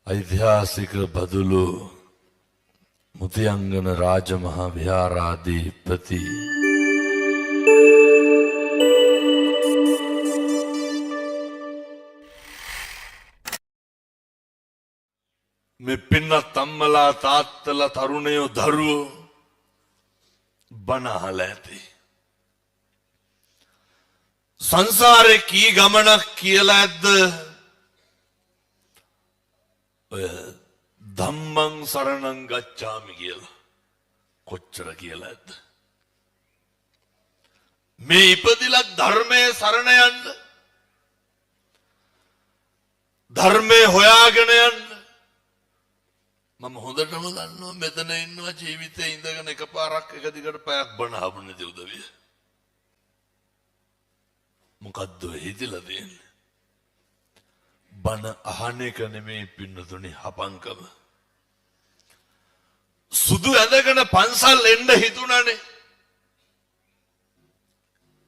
ඓතිහාසික බදුලු මුතියංගන රාජමහා විහාරාධිපති මේ පින්වත් අම්මලා තාත්තලා තරුණයෝ දරුවෝ බණ අහලා ඇති. සංසාරේ කී ගමනක් කියලා ඇද්ද? ඔය ධම්මං සරණං ගච්ඡාමි කියලා කොච්චර කියලා ඇද්ද? මේ ඉපදිලා ධර්මයේ සරණ යන්න, ධර්මයේ හොයාගෙන යන්න. මම හොඳටම දන්නවා මෙතන ඉන්නවා ජීවිතේ ඉඳගෙන එකපාරක් එක දිගට පැයක් බණ අහපු නැති උදවිය. මොකද්ද ඔය හිතිලා තියෙන්නේ? බණ අහන එක නෙමෙයි පින්නතුනි හපංකම. සුදු ඇඳගෙන පන්සල් එන්න හිතුණනේ.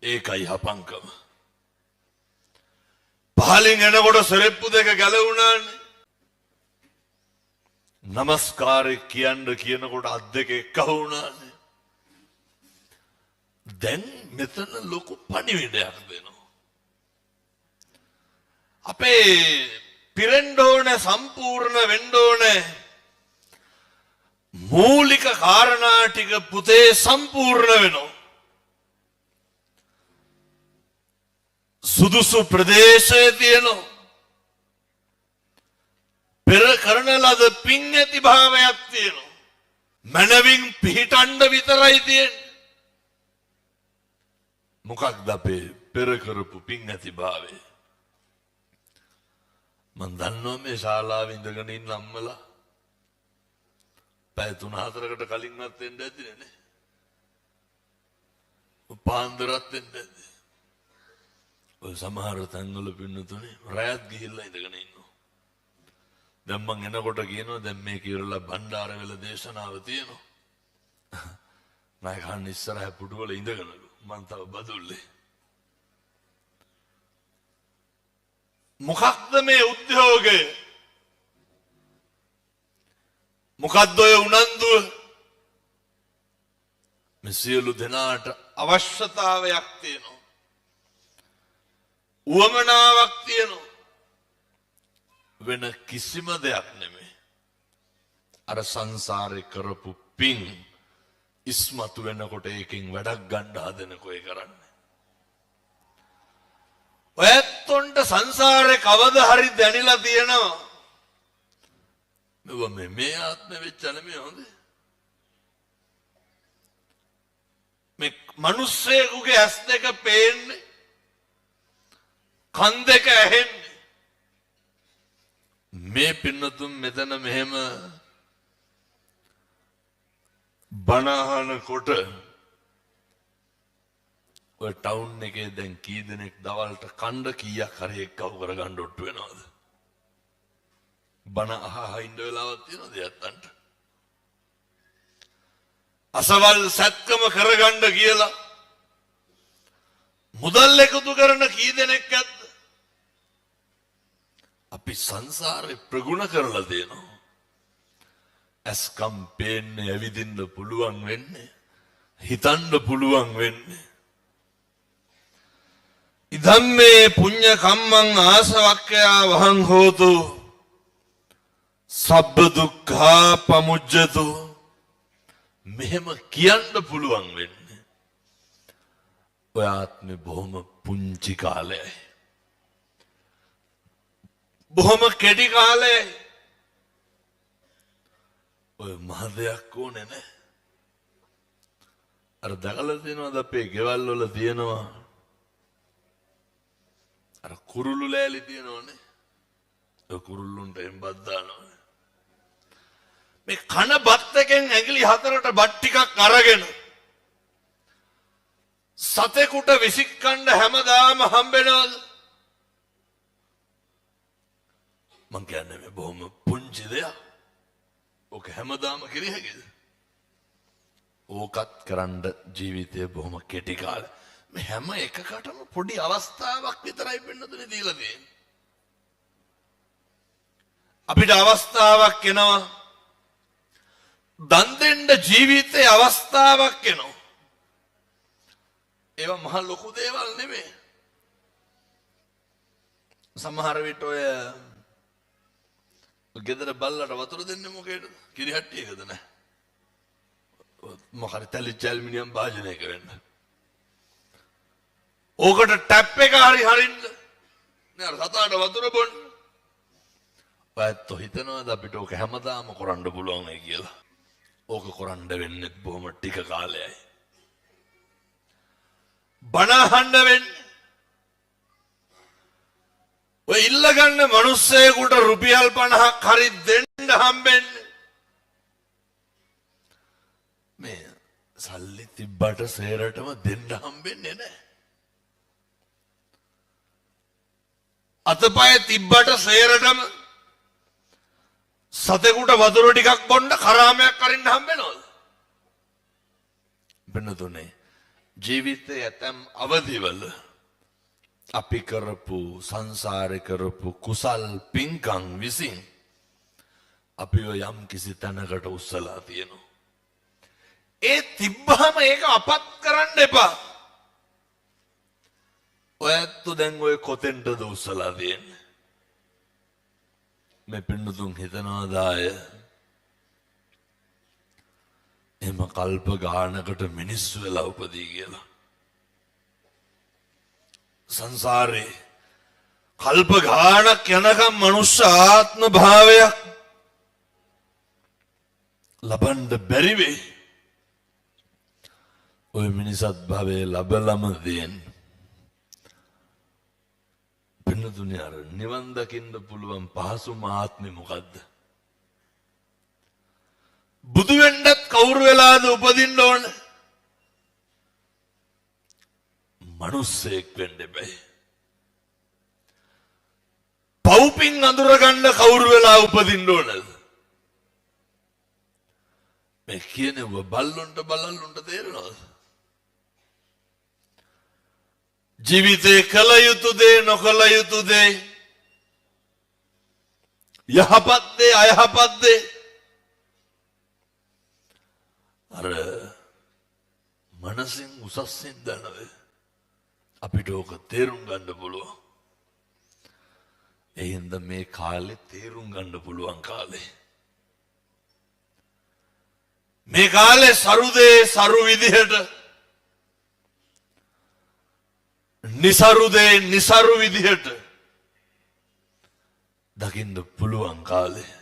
ඒකයි හපංකම. පහලින් එනකොට සෙරෙප්පු දෙක ගැලවුණානේ. නමස්කාරය කියන්න කියනකොට අත් දෙක එක්ක වුණානේ. දැන් මෙතන ලොකු පණිවිඩයක් දෙනවා. අපේ පිරෙන්න ඕන, සම්පූර්ණ වෙන්න ඕන මූලික කාරණා ටික පුතේ සම්පූර්ණ වෙනවා. සුදුසු ප්‍රදේශය තියෙනවා. පෙර කරන ලද පින් ඇති භාවයක් තියෙනවා. මනවින් පිහිටන්න විතරයි තියෙන්නේ. මොකක්ද අපේ පෙර කරපු පින් ඇති භාවය? මං දන්නවා මේ ශාලාවේ ඉඳගෙන ඉන්න අම්මලා පැය තුන හතරකට කලින්වත් එන්න ඇතිනේ නේ. පාන්දරත් එන්න ඇති. ඔය සමහර තැන්වල පින්නතුනේ රැයත් ගිහිල්ලා ඉඳගෙන ඉන්නවා. දැන් මං එනකොට කියනවා දැන් මේ කියලා බණ්ඩාරවෙල දේශනාව තියෙනවා. නායකයන් ඉස්සරහ පුටුවල ඉඳගෙනලු මං තව බදුල්ලේ. මොකක්ද මේ උද්‍යෝගය? මොකක්ද ඔය උනන්දුව? මේ සියලු දෙනාට අවශ්‍යතාවයක් තියෙනවා. උවමනාවක් තියෙනවා. වෙන කිසිම දෙයක් නෙමෙයි. අර සංසාරේ කරපු පින් ඉස්මතු වෙනකොට ඒකෙන් වැඩක් ගන්න හදන කොයි කරන්නේ. ඔයත්ොන්ට සංසාරේ කවද හරි දැනිලා තියෙනවා. මෙව මේ ආත්මෙ වෙච්ච නෙමෙයි හොඳේ. මේ මිනිස්සෙකුගේ ඇස් දෙක පේන්නේ, කන් දෙක ඇහෙන්නේ. මේ පින්නතුන් මෙතන මෙහෙම බණ අහනකොට ඔය ටවුන් එකේ දැන් කී දෙනෙක් දවල්ට කණ්ඩ කීයක් හරි එක්කව කරගන්න ඔට්ටු වෙනවද? බණ අහ අහ ඉන්න වෙලාවක් තියෙනවද යත්තන්ට? අසවල් සැත්කම කරගන්න කියලා මුදල් එකතු කරන කී දෙනෙක් ඇද්ද? අපි සංසාරේ ප්‍රගුණ කරලා තියෙනවා. ඇස්කම් පේන්නේ, ඇවිදින්න පුළුවන් වෙන්නේ, හිතන්න පුළුවන් වෙන්නේ. ඉදම්මේ පුඤ්ඤ කම්මං ආසවක්ඛයා වහං හෝතු සබ්බ දුක්ඛා පමුජ්ජතු. මෙහෙම කියන්න පුළුවන් වෙන්නේ ඔය ආත්මේ බොහොම පුංචි කාලයයි. බොහොම කෙටි කාලයයි. ඔය මහ දෙයක් ඕනේ නෑ. අර දැකලා තියෙනවද අපේ ගෙවල් වල තියෙනවා අර කුරුළු ලෑලි තියෙනවනේ. ඔය කුරුල්ලුන්ට එම්බත් දානවනේ. මේ කන බත් එකෙන් ඇඟිලි හතරට බත් ටිකක් අරගෙන සතෙකුට විසික්කණ්ඩ හැමදාම හම්බෙනවද? මං කියන්නේ මේ බොහොම පුංචි දෙයක්. ඕක හැමදාම කිරිය හැකිද? ඕකත් කරන්න ජීවිතය බොහොම කෙටි කාලේ. මේ හැම එකකටම පොඩි අවස්ථාවක් විතරයි පින්නතුනේ දීලා තියෙන්නේ. අපිට අවස්ථාවක් එනවා. දන් දෙන්න ජීවිතේ අවස්ථාවක් එනවා. ඒවා මහ ලොකු දේවල් නෙමෙයි. සමහර විට ඔය ගෙදර බල්ලට වතුර දෙන්නේ මොකේද? කිරිහට්ටියකද නෑ. මොකද තැලිච්ච ඇලුමිනියම් භාජනයක වෙන්න. ඕකට ටැප් එක හරි හරින්න. නෑ අර සතාට වතුර බොන්න. ඔයත් හිතනවාද අපිට ඕක හැමදාම කරන්න පුළුවන් වෙයි කියලා? ඕක කරන්න වෙන්නේ බොහොම ටික කාලයයි. බණ අහන්න වෙන්නේ. ඔය ඉල්ලගන්න මිනිස්සෙකුට රුපියල් 50ක් හරි දෙන්න හම්බෙන්නේ. මේ සල්ලි තිබ්බට සේරටම දෙන්න හම්බෙන්නේ නෑ. අතපය තිබ්බට සේරටම සතෙකුට වතුර ටිකක් බොන්න කරාමයක් අරින්න හම්බෙනවද? වෙනතුනේ ජීවිතයේ ඇතැම් අවධිවල අපි කරපු සංසාරේ කරපු කුසල් පින්කම් විසින් අපිව යම් කිසි තැනකට උස්සලා තියෙනවා. ඒ තිබ්බහම ඒක අපත් කරන්න එපා. ඔය ඇත්තු දැන් ඔය කොතෙන්ටද උස්සලා තියෙන්නේ? මේ පින්නතුන් හිතනවාද ආය එහෙම කල්ප ගානකට මිනිස්සු වෙලා උපදී කියලා? සංසාරේ කල්ප ගානක් යනකම් මනුස්ස ආත්ම භාවයක් ලබන්න බැරි වෙයි. ඔය මිනිසත් භවයේ ලබලම තියෙන්නේ. පින්නතුනේ අර නිවන් දකින්න පුළුවන් පහසුම ආත්මෙ මොකද්ද? බුදු වෙන්නත් කවුරු වෙලාද උපදින්න ඕන? මනුස්සයෙක් වෙන්න එපැයි. පව්පින් අඳුරගන්න කවුරු වෙලා උපදින්න ඕනද? මේ කියනවා බල්ලොන්ට බලල්ලොන්ට තේරෙනවද? ජීවිතේ කළ යුතු දේ නොකළ යුතු දේ, යහපත් දේ අයහපත් දේ අර මනසින් උසස්සින් දනවේ අපිට ඕක තේරුම් ගන්න පුළුවන්. ඒ හින්දා මේ කාලේ තේරුම් ගන්න පුළුවන් කාලේ. මේ කාලේ සරු දේ සරු විදිහට, නිසරු දේ නිසරු විදිහට දකින්න පුළුවන් කාලේ.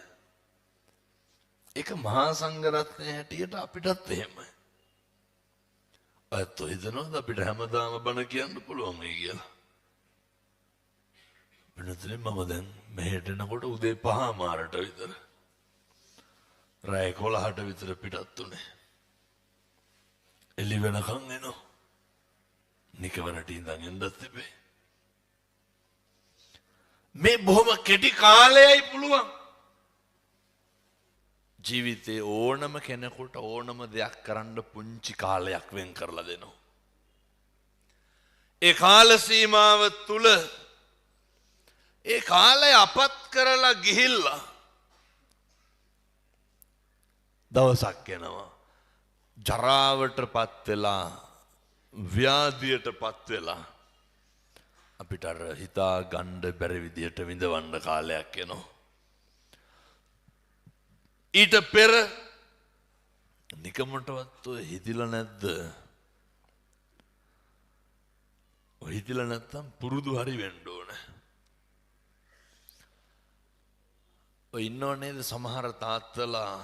ඒක මහා සංඝරත්නය හැටියට අපිටත් එහෙමයි. ඔයත් හිතනවද අපිට හැමදාම බණ කියන්න පුළුවන් වෙයි කියලා? වෙනතනේ මම දැන් මෙහෙට එනකොට උදේ 5:00 විතර, රැය 11ට විතර පිටත් වුණේ. එළි වෙනකන් එනවා. නිකවරට ඉඳන් එන්නත් තිබේ. මේ බොහොම කෙටි කාලයයි පුළුවන්. ජීවිතේ ඕනම කෙනෙකුට ඕනම දෙයක් කරන්න පුංචි කාලයක් වෙන් කරලා දෙනවා. ඒ කාල සීමාව තුල ඒ කාලය අපත් කරලා ගිහිල්ලා දවසක් එනවා. ජරාවට පත් වෙලා, ව්‍යාධියට පත් වෙලා අපිට අර හිතා ගන්න බැරි විදියට විඳවන්න කාලයක් එනවා. ඊට පෙර නිකමටවත් ඔය හිතිලා නැද්ද? ඔය හිතිලා නැත්තම් පුරුදු හරි වෙන්න ඕන. ඔය ඉන්නව නේද සමහර තාත්තලා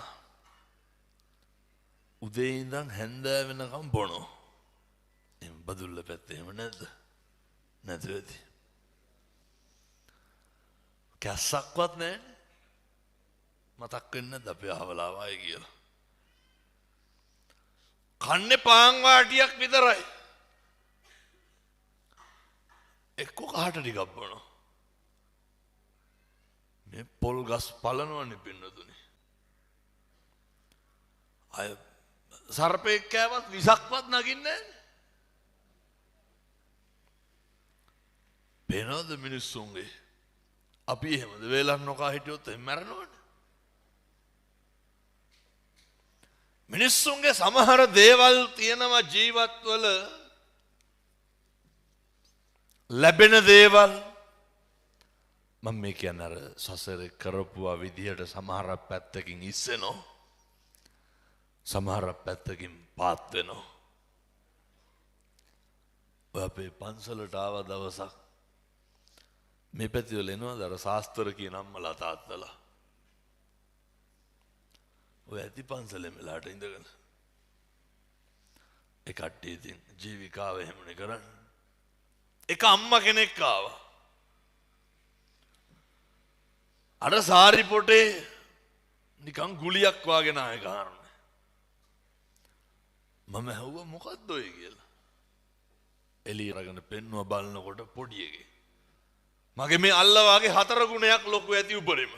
උදේ ඉඳන් හැන්දෑ වෙනකම් බොනවා. එහෙම බදුල්ල පැත්තේ එහෙම නැද්ද? නැතුව ඇති. කැස්සක්වත් නෑනේ. මතක් වෙන්නේ නැද්ද අපි අහවලා ආවයි කියලා? කන්නේ පාන් වාටියක් විතරයි. එක්ක කහට ටිකක් බොනවා. මේ පොල් ගස් පලනවනේ පින්නතුනේ. අය සර්පෙක් කෑවත් විසක්වත් නගින්නේ නෑනේ. පේනවද මිනිස්සුන්ගේ අපි එහෙමද වේලක් නොකා හිටියොත් එහෙම මැරෙනවනේ. මිනිස්සුන්ගේ සමහර දේවල් තියෙනවා ජීවත්වල ලැබෙන දේවල්. මම මේ කියන්නේ අර සසරේ කරපුවා විදිහට සමහර පැත්තකින් ඉස්සෙනවා, සමහර පැත්තකින් පාත් වෙනවා. ඔය අපේ පන්සලට ආව දවසක් මේ පැති වල එනවාද අර ශාස්ත්‍ර කියන අම්මලා තාත්තලා? ඔය ඇති පන්සලේ මෙලාට ඉඳගෙන ඒ කට්ටිය ඉතින් ජීවිකාව එහෙමනේ කරන්නේ. එක අම්මා කෙනෙක් ආවා. අර සාරි පොටේ නිකන් ගුලියක් වාගේ නායක හරන්නේ. මම ඇහුවා මොකද්ද ඔය කියලා. එළිය අරගෙන පෙන්නුවා බලනකොට පොඩි එකේ. මගේ මේ අල්ල වාගේ 4 ගුණයක් ලොකු ඇති උඩරිම.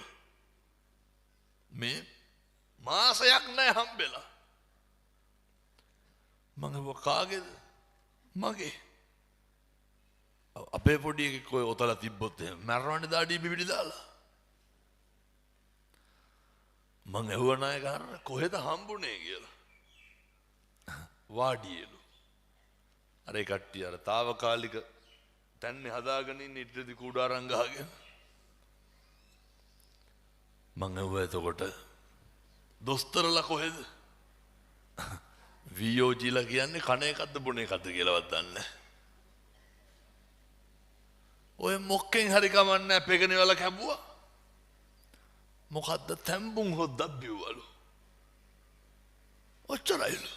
මේ මාසයක් නෑ හම්බෙලා. මං ඇහුවා කාගේද? මගේ. අපේ පොඩි එකෙක් ඔය ඔතලා තිබ්බොත් එහෙම මැරෙනවනේ දාඩිය බිබිඩි දාලා. මං ඇහුවා නායක හරන කොහෙද හම්බුනේ කියලා. වාඩියලු. අර ඒ කට්ටිය අර තාවකාලික තැන්නේ හදාගෙන ඉන්න ඉතිරි කූඩාරම් ගහගෙන. මං ඇහුවා එතකොට දොස්තරලා කොහෙද? VOG ලා කියන්නේ කන එකක්ද බොන එකක්ද කියලාවත් දන්නේ නැහැ. ඔය මොක්කෙන් හරි කමන්නේ නැහැ පෙගණි වල කැපුවා. මොකද්ද තැඹුන් හොද්දක් බිව්වලු. ඔච්චරයිලු.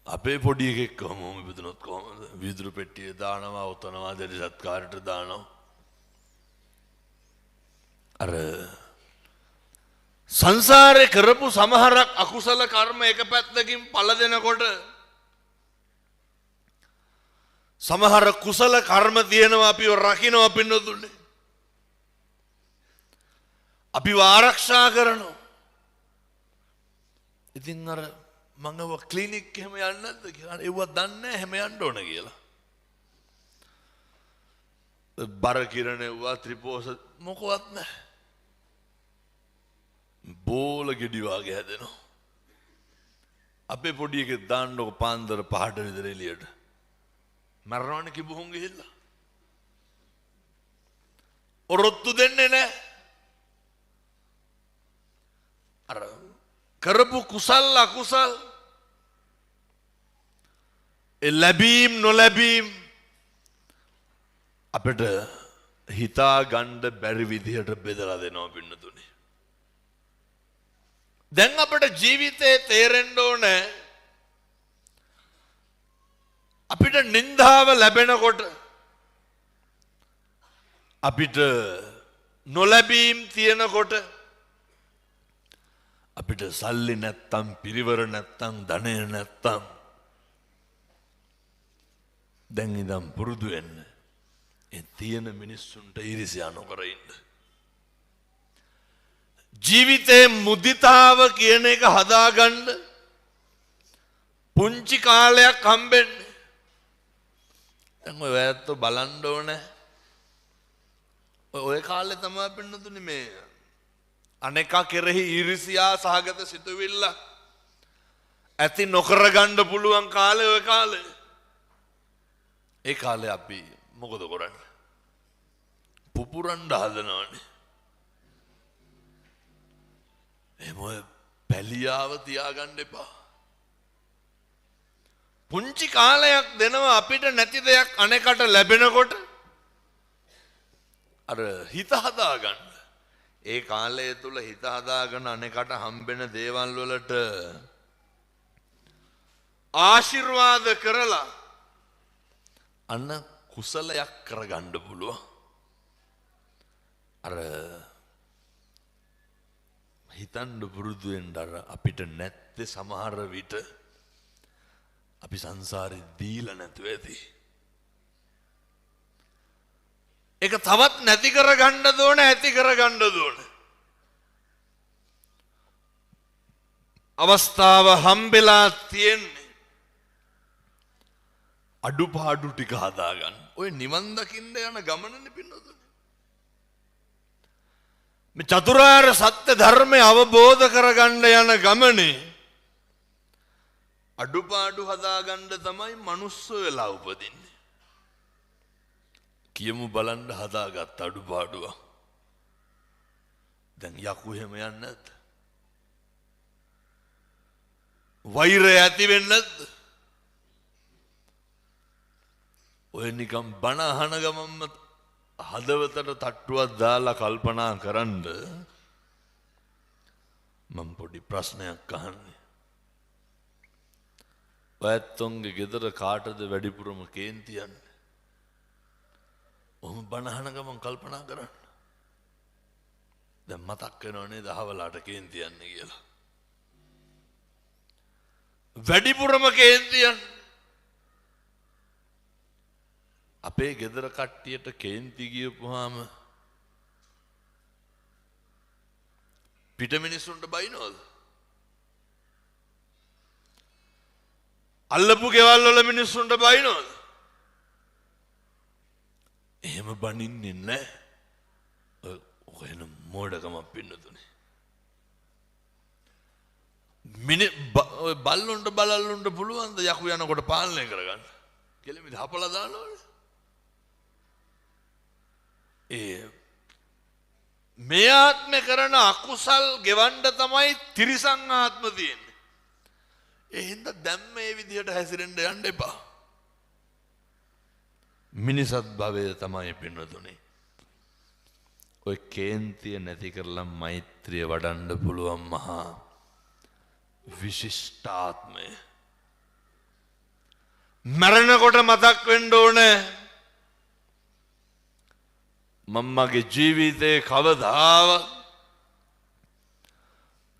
අපේ පොඩි එකෙක් කොහොම ඉපදුනොත් කොහොමද? වීදුරු පෙට්ටියේ දානවා, ඔතනවා, දෙරි සත්කාරයට දානවා. අර සංසාරේ කරපු සමහරක් අකුසල කර්ම එක පැත්තකින් පළ දෙනකොට සමහර කුසල කර්ම තියෙනවා අපිව රකින්නවා පින්නතුනේ. අපිව ආරක්ෂා කරනවා. ඉතින් අර මං ඇහුවා ක්ලිනික් එහෙම යන්නේ නැද්ද කියලා. ඒව දන්නේ නැහැ එහෙම යන්න ඕන කියලා. බර කිරණ එව්වා ත්‍රිපෝස මොකවත් නැහැ. බෝල ගෙඩි වාගේ හැදෙනවා. අපේ පොඩි එකෙක් දාන්නකො පාන්දර 5ට විතර එළියට. මරණවනේ කිඹුහුන් ගිහිල්ලා. ඔරොත්තු දෙන්නේ නැහැ. අර කරපු කුසල් අකුසල් ඒ ලැබීම් නොලැබීම් අපිට හිතා ගන්න බැරි විදිහට බෙදලා දෙනවා පින්නතුනේ. දැන් අපිට ජීවිතේ තේරෙන්න ඕනේ අපිට නින්දාව ලැබෙනකොට අපිට නොලැබීම් තියෙනකොට අපිට සල්ලි නැත්තම් පිරිවර නැත්තම් ධනය නැත්තම් දැන් ඉඳන් පුරුදු වෙන්න ඒ තියෙන මිනිස්සුන්ට ඊර්ෂ්‍යා නොකර ඉන්න. ජීවිතේ මුදිතාව කියන එක හදාගන්න පුංචි කාලයක් හම්බෙන්නේ. දැන් ඔය ඇත්තෝ බලන්න ඕනේ. ඔය කාලේ තමයි පින්නතුනේ මේ අනේකා කෙරෙහි ඊර්ෂ්‍යා සහගත සිතුවිල්ල ඇති නොකර ගන්න පුළුවන් කාලේ ඔය කාලේ. ඒ කාලේ අපි මොකද කරන්නේ? පුපුරන්න හදනවනේ. එහෙම ඔය පැලියාව තියාගන්න එපා. පුංචි කාලයක් දෙනවා අපිට නැති දෙයක් අනෙකට ලැබෙනකොට අර හිත හදාගන්න. ඒ කාලය තුල හිත හදාගෙන අනෙකට හම්බෙන දේවල් වලට ආශිර්වාද කරලා අන්න කුසලයක් කරගන්න පුළුවන්. අර හිතන්න පුරුදු වෙන්න අර අපිට නැත්තේ සමහර විට අපි සංසාරේ දීලා නැතුව ඇති. ඒක තවත් නැති කරගන්න ඕන, ඇති කරගන්න ඕන. අවස්ථාව හම්බෙලා තියෙන්නේ අඩුපාඩු ටික හදාගන්න. ඔය නිවන් දකින්න යන ගමනනේ පින්නතුනේ. මේ චතුරාර්ය සත්‍ය ධර්මය අවබෝධ කරගන්න යන ගමනේ අඩුපාඩු හදාගන්න තමයි මනුස්ස වෙලා උපදින්නේ. කියමු බලන්න හදාගත්ත අඩුපාඩුව. දැන් යකු එහෙම යන්නේ නැද්ද? වෛරය ඇති වෙන්නේ නැද්ද? ඔය නිකන් බණ අහන ගමන්ම හදවතට තට්ටුවක් දාලා කල්පනා කරන්ඩ මම පොඩි ප්‍රශ්නයක් අහන්නේ. ඔයත්ොන්ගේ ගෙදර කාටද වැඩිපුරම කේන්ති යන්නේ? ඔහොම බණ අහන ගමන් කල්පනා කරන්න. දැන් මතක් වෙනව නේද අහවලාට කේන්ති යන්නේ කියලා? වැඩිපුරම කේන්ති යන්නේ. අපේ ගෙදර කට්ටියට කේන්ති ගියපුවාම පිට මිනිස්සුන්ට බයිනවද? අල්ලපු ගෙවල් වල මිනිස්සුන්ට බයිනවද? එහෙම බනින්නේ නැහැ. ඔය එන මෝඩකමක් පින්නතුනේ. ඔය බල්ලොන්ට බලල්ලොන්ට පුළුවන් ද යකු යනකොට පාලනය කරගන්න? කෙලින්ම හපලා දානවනේ. ඒ මේ ආත්මේ කරන අකුසල් ගෙවන්න තමයි තිරිසන් ආත්ම තියෙන්නේ. ඒ හින්දා දැන් මේ විදිහට හැසිරෙන්න යන්න එපා. මිනිසත් භවය තමයි පින්වතුනි. ඔය කේන්තිය නැති කරලා මෛත්‍රිය වඩන්න පුළුවන් මහා විශිෂ්ටාත්මය. මරණකොට මතක් වෙන්න ඕනේ මම මගේ ජීවිතේ කවදාවත්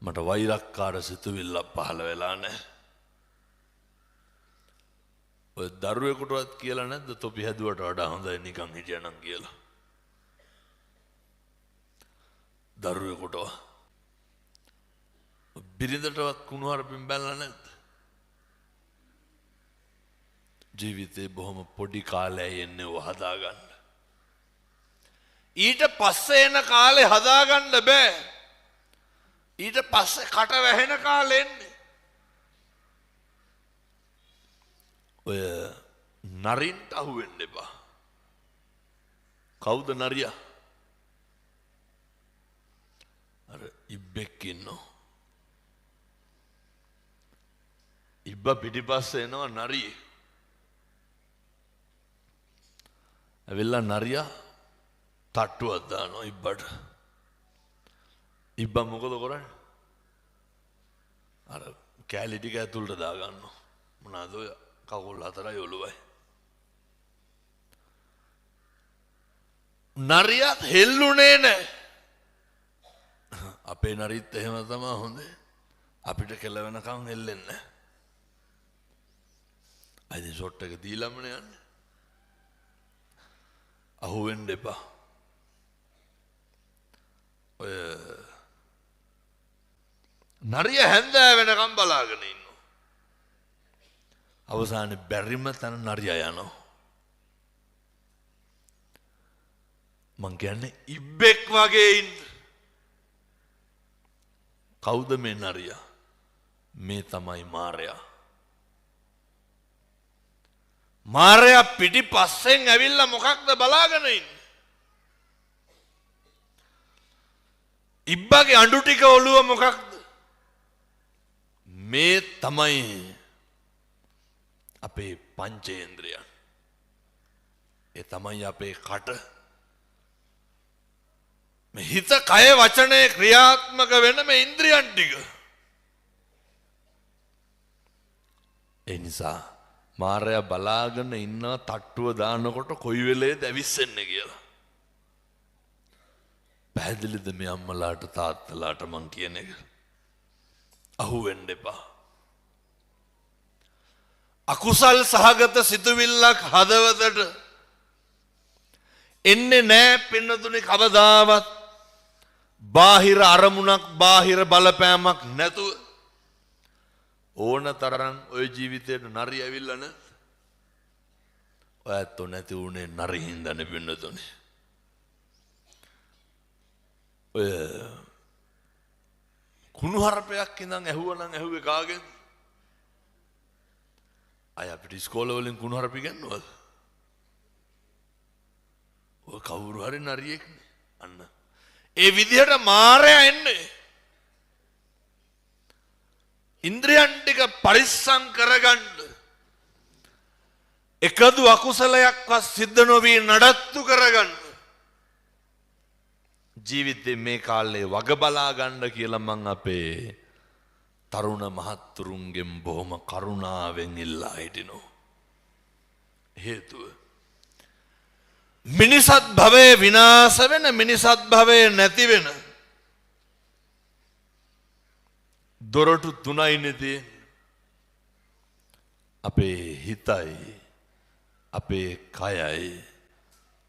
මට වෛරක්කාර සිතුවිල්ලක් පහළ වෙලා නැහැ. ඔය දරුවෙකුටවත් කියලා නැද්ද තොපි හැදුවට වඩා හොඳයි නිකන් හිටියනම් කියලා? දරුවෙකුටවත් බිරිඳටවත් කුණුහරුපෙන් බැලලා නැද්ද? ජීවිතේ බොහොම පොඩි කාලයක් එන්නේ ඔය හදාගන්න. ඊට පස්සේ එන කාලේ හදාගන්න බෑ. ඊට පස්සේ කට වැහෙන කාලේ එන්නේ. ඔය නරින්ට අහු වෙන්න එපා. කවුද නරියා? අර ඉබ්බෙක් ඉන්නවා. ඉබ්බා පිටිපස්සේ එනවා නරියෙක්. ඇවිල්ලා නරියා තට්ටුවක් දානවා ඉබ්බට. ඉබ්බා මොකද කරන්නේ? අර කෑලි ටික ඇතුළට දාගන්නවා. මොනවාද ඔය කකුල් හතරයි ඔළුවයි. නරියත් හෙල්ලුනේ නෑ. අපේ නරිත් එහෙම තමයි හොඳේ. අපිට කෙලවෙනකන් හෙල්ලෙන්නේ නෑ. අයිතින් ෂොට් එක දීලාමනේ යන්නේ. අහුවෙන්න එපා. ඔය නරිය හැන්දෑ වෙනකම් බලාගෙන ඉන්නවා. අවසානයේ බැරිම තැන නරියා යනවා. මං කියන්නේ ඉබ්බෙක් වගේ ඉන්න. කවුද මේ නරියා? මේ තමයි මාරයා. මාරයා පිටිපස්සෙන් ඇවිල්ලා මොකක්ද බලාගෙන ඉන්නේ? ඉබ්බගේ අඬු ටික ඔළුව මොකක්ද? මේ තමයි අපේ පංචේන්ද්‍රයන්. ඒ තමයි අපේ කට. මේ හිත කය වචනය ක්‍රියාත්මක වෙන මේ ඉන්ද්‍රියන් ටික. ඒ නිසා මාරයා බලාගෙන ඉන්නවා තට්ටුව දානකොට කොයි වෙලේද ඇවිස්සෙන්නේ කියලා. පැහැදිලිද මේ අම්මලාට තාත්තලාට මං කියන එක? අහුවෙන්න එපා. අකුසල් සහගත සිතුවිල්ලක් හදවතට එන්නේ නෑ පින්නතුනි කවදාවත්. බාහිර අරමුණක් බාහිර බලපෑමක් නැතුව ඕන තරම් ඔය ජීවිතේට නරි ඇවිල්ලා නැත්. ඔය ඇත්තෝ නැති වුණේ නරි හින්දානේ පින්නතුනේ. ඔය කුණුහරුපයක් ඉඳන් ඇහුවා නම් ඇහුවේ කාගෙන්ද? අය අපිට ඉස්කෝල වලින් කුණුහරුප ඉගෙනුවද? ඔය කවුරු හරි නරියෙක්නේ. අන්න ඒ විදිහට මාරයා එන්නේ. ඉන්ද්‍රියන් ටික පරිස්සම් කරගන්න. එකදු අකුසලයක්වත් සිද්ධ නොවී නඩත්තු කරගන්න. ජීවිතේ මේ කාලේ වග බලා ගන්න කියලා මං අපේ තරුණ මහත්තුරුන්ගෙන් බොහොම කරුණාවෙන් ඉල්ලා හිටිනවා. හේතුව මිනිසත් භවයේ විනාශ වෙන, මිනිසත් භවයේ නැති වෙන දොරටු තුනයිනේ තියෙන්නේ. අපේ හිතයි, අපේ කයයි,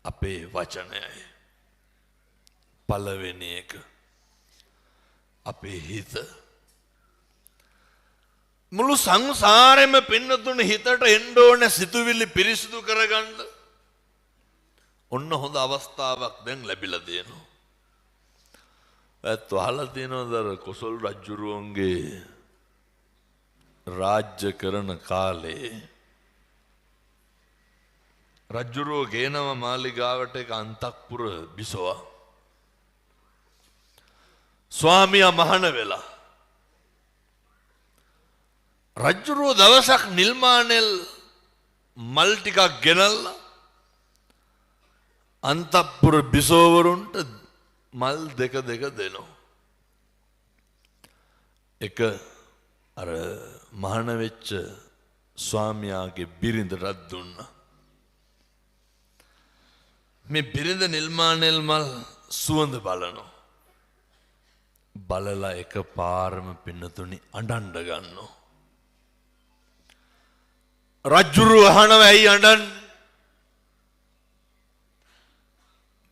අපේ වචනයයි. පළවෙනි එක අපේ හිත. මුළු සංසාරෙම පින්නතුන හිතට එන්න ඕන සිතුවිලි පිරිසිදු කරගන්න. ඔන්න හොඳ අවස්ථාවක් දැන් ලැබිලා තියෙනවා. ඇත්ත අහලා තියෙනවද අර කොසල් රජුරුවන්ගේ රාජ්‍ය කරන කාලේ රජුරුව ගේනවා මාලිගාවට එක අන්තක්පුර බිසෝවා. ස්වාමියා මහාන වෙලා රජුරුව දවසක් නිල්මානෙල් මල් ටිකක් ගෙනල්ලා අන්තපුර බිසෝවරුන්ට මල් දෙක දෙක දෙනවා. එක අර මහාන වෙච්ච ස්වාමියාගේ බිරිඳටත් දුන්නා. මේ බිරිඳ නිල්මානෙල් මල් සුවඳ බලනවා. බලලා එක පාරම පින්නතුනි අඬන්න ගන්නවා. රජුරු අහනවා ඇයි අඬන්නේ?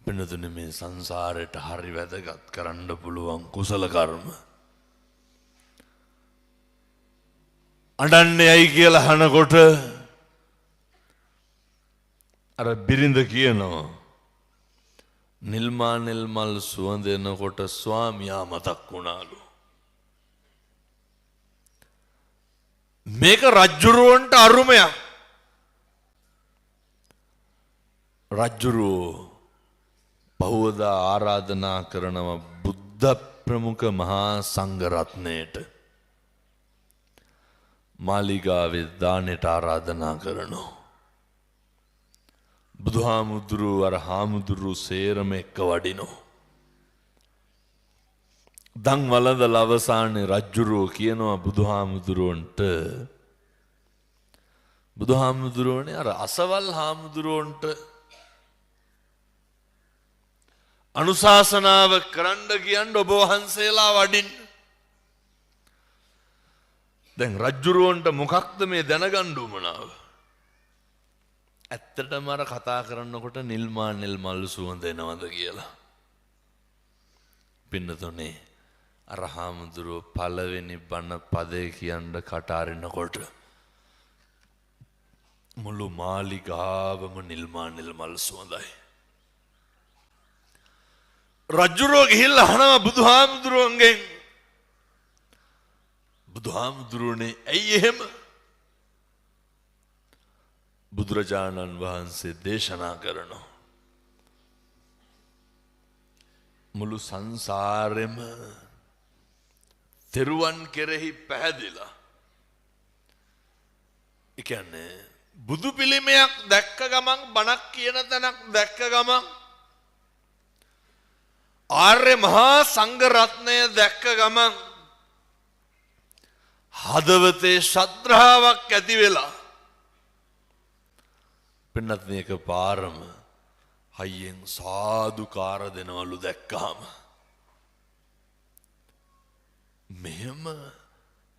පින්නතුනි මේ සංසාරයට හරි වැදගත් කරන්න පුළුවන් කුසල කර්ම. අඬන්නේ ඇයි කියලා අහනකොට අර බිරිඳ කියනවා නිල්මානෙල් මල් සුවඳ එනකොට ස්වාමියා මතක් වුණාලු. මේක රජ්ජුරුවන්ට අරුමයක්. රජ්ජුරුවෝ පහුවදා ආරාධනා කරනවා බුද්ධ ප්‍රමුඛ මහා සංඝරත්නයට. මාලිගාවේ දානෙට ආරාධනා කරනවා. බුදුහාමුදුරුවෝ අර හාමුදුරුවෝ සේරම එක්ක වඩිනවා. දන් වළඳලා අවසානයේ රජ්ජුරුවෝ කියනවා බුදුහාමුදුරුවන්ට, බුදුහාමුදුරුවනේ අර අසවල් හාමුදුරුවන්ට අනුශාසනාව කරන්න කියන්න ඔබ වහන්සේලා වඩින්න. දැන් රජ්ජුරුවන්ට මොකක්ද මේ දැනගන්න උවමනාව? ඇත්තටම අර කතා කරනකොට නිල්මා නිල් මල් සුවඳ එනවද කියලා. පින්නතුනේ අර හාමුදුරුවෝ පළවෙනි බණ පදේ කියන්න කට අරිනකොට මුළු මාලිගාවම නිල්මා නිල් මල් සුවඳයි. රජ්ජුරුවෝ ගිහිල්ලා අහනවා බුදුහාමුදුරුවන්ගෙන්, බුදුහාමුදුරුවනේ ඇයි එහෙම? බුදුරජාණන් වහන්සේ දේශනා කරනවා මුළු සංසාරෙම තෙරුවන් කෙරෙහි පැහැදිලා, ඒ කියන්නේ බුදු පිළිමයක් දැක්ක ගමන්, බණක් කියන තැනක් දැක්ක ගමන්, ආර්ය මහා සංඝ රත්නය දැක්ක ගමන් හදවතේ ශ්‍රද්ධාවක් ඇති වෙලා පින්නත් මේක පාරම හයියෙන් සාදුකාර දෙනවලු දැක්කහම. මෙහෙම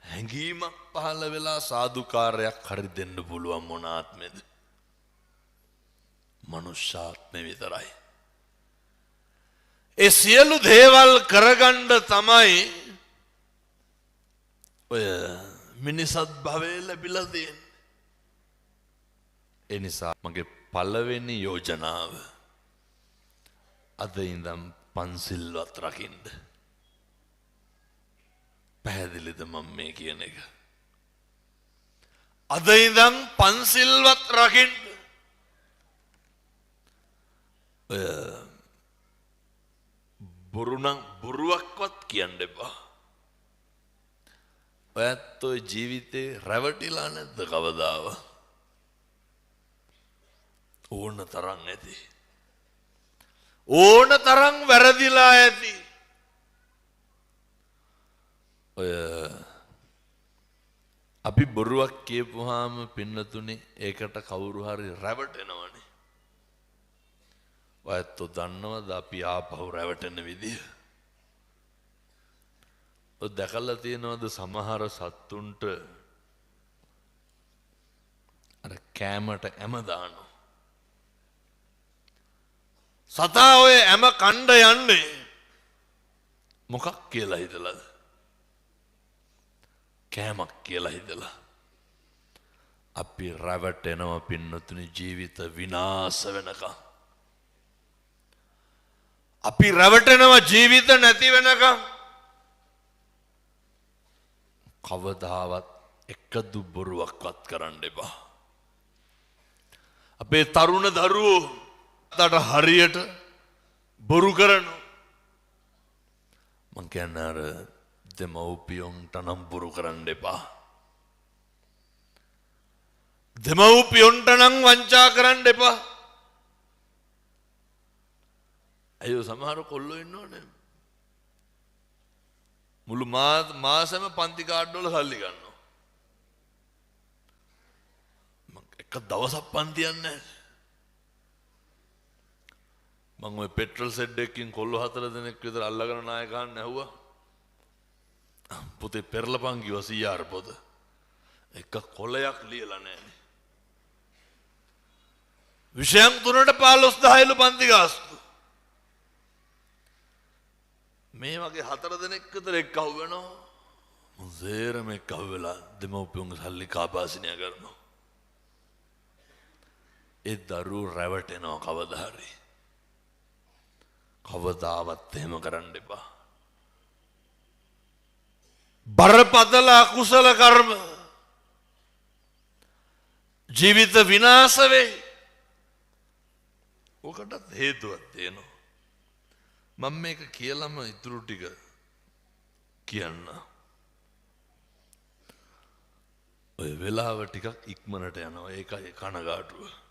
හැඟීමක් පහළ වෙලා සාදුකාරයක් හරි දෙන්න පුළුවන් මොන ආත්මෙද? මනුෂ්‍යාත්මෙ විතරයි. ඒ සියලු දේවල් කරගන්න තමයි ඔය මිනිසත් භවය ලැබිලා තියෙන්නේ. ඒ නිසා මගේ පළවෙනි යෝජනාව අද ඉඳන් පන්සිල්වත් රකින්න. පැහැදිලිද මම මේ කියන එක? අද ඉඳන් පන්සිල්වත් රකින්න. ඔය බොරු නම් බොරුවක්වත් කියන්න එපා. ඔයත් ඔය ජීවිතේ රැවටිලා නැද්ද කවදාව? ඕන තරම් ඇති. ඕන තරම් වැරදිලා ඇති. ඔය අපි බොරුවක් කියපුවාම පින්නතුනේ ඒකට කවුරු හරි රැවටෙනවනේ. ඔයත් දන්නවද අපි ආපහු රැවටෙන විදිය? ඔය දැකලා තියෙනවද සමහර සත්තුන්ට අර කෑමට ඇම දානවා. සතා ඔය ඇම කණ්ඩ යන්නේ මොකක් කියලා හිතලාද? කෑමක් කියලා හිතලා. අපි රැවටෙනවා පින්නතුනි ජීවිත විනාශ වෙනකම්. අපි රැවටෙනවා ජීවිත නැති වෙනකම්. කවදාවත් එකදු බොරුවක්වත් කරන්න එපා. අපේ තරුණ දරුවෝ අතට හරියට බොරු කරනවා. මං කියන්නේ අර දෙමව්පියොන්ට නම් බොරු කරන්න එපා. දෙමව්පියොන්ට නම් වංචා කරන්න එපා. අයියෝ සමහර කොල්ලෝ ඉන්නවනේ. මුළු මාසෙම පන්ති කාඩ් වල සල්ලි ගන්නවා. මං එක දවසක් පන්ති යන්නේ නැහැ. මං ඔය පෙට්‍රල් සෙඩ් එකකින් කොල්ලෝ 4 දෙනෙක් විතර අල්ලගෙන නායකයන් ඇහුවා. පොතේ පෙරලපන් කිව්වා CR පොත. එක කොලයක් ලියලා නැහැනේ. විෂයන් තුනට 15,000 පන්ති ගාස්තු. මේ වගේ 4 දෙනෙක් විතර එක්ක අහු වෙනවා. මුන් සේරම එක්ක අහු වෙලා දෙමව්පියන්ගේ සල්ලි කාබාසිනිය කරනවා. ඒ දරුවෝ රැවටෙනවා කවදා හරි. කවදාවත් එහෙම කරන්න එපා. බරපතල අකුසල කර්ම ජීවිත විනාශ වෙයි. ඔකටත් හේතුවක් තියෙනවා. මම මේක කියලාම ඉතුරු ටික කියන්න. ඔය වෙලාව ටිකක් ඉක්මනට යනවා. ඒකයි කනගාටුව.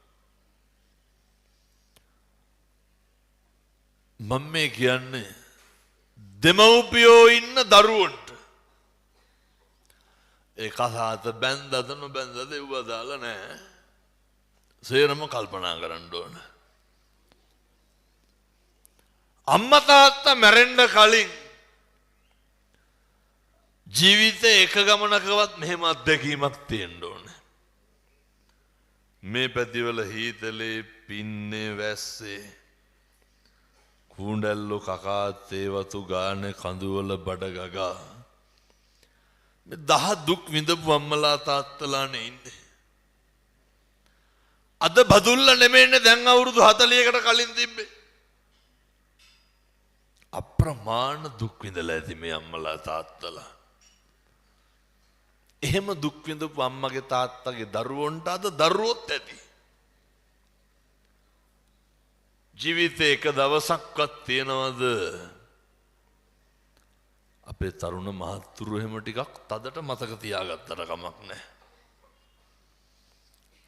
මම මේ කියන්නේ දෙමව්පියෝ ඉන්න දරුවන්ට ඒ කසාත බැන්දද නොබැන්දද එව්ව දාලා නෑ. සේරම කල්පනා කරන්න ඕන. අම්මා තාත්තා මැරෙන්න කලින් ජීවිතේ එක ගමනකවත් මෙහෙම අත්දැකීමක් තියෙන්න ඕන. මේ පැතිවල හීතලේ පින්නේ වැස්සේ කූඬැල්ලෝ කකා තේ වතු ගානේ කඳුවල බඩ ගගා මේ දහ දුක් විඳපු අම්මලා තාත්තලානේ ඉන්නේ. අද බදුල්ල නෙමෙයිනේ දැන් අවුරුදු 40කට කලින් තිබ්බේ. අප්‍රමාණ දුක් විඳලා ඇති මේ අම්මලා තාත්තලා. එහෙම දුක් විඳපු අම්මගේ තාත්තගේ දරුවන්ට අද දරුවොත් ඇති. ජීවිතේ එක දවසක්වත් තියනවද අපේ තරුණ මහත්තුරු එහෙම ටිකක් තදට මතක තියාගත්තට කමක් නැහැ.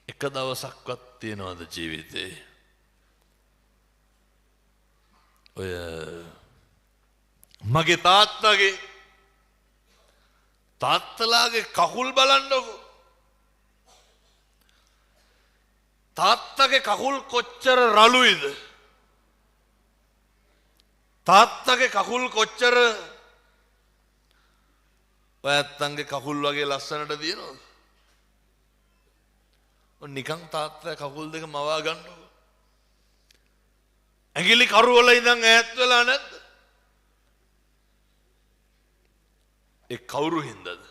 එක දවසක්වත් තියනවද ජීවිතේ ඔය මගේ තාත්තගේ තාත්තලාගේ කකුල් බලන්නකෝ. තාත්තගේ කකුල් කොච්චර රළුයිද? තාත්තගේ කකුල් කොච්චර ඔය ඇත්තන්ගේ කකුල් වගේ ලස්සනට තියෙනවද? ඔය නිකන් තාත්තා කකුල් දෙක මවා ගන්නකො. ඇඟිලි කරු වල ඉඳන් ඈත් වෙලා නැද්ද? ඒ කවුරු හින්දාද?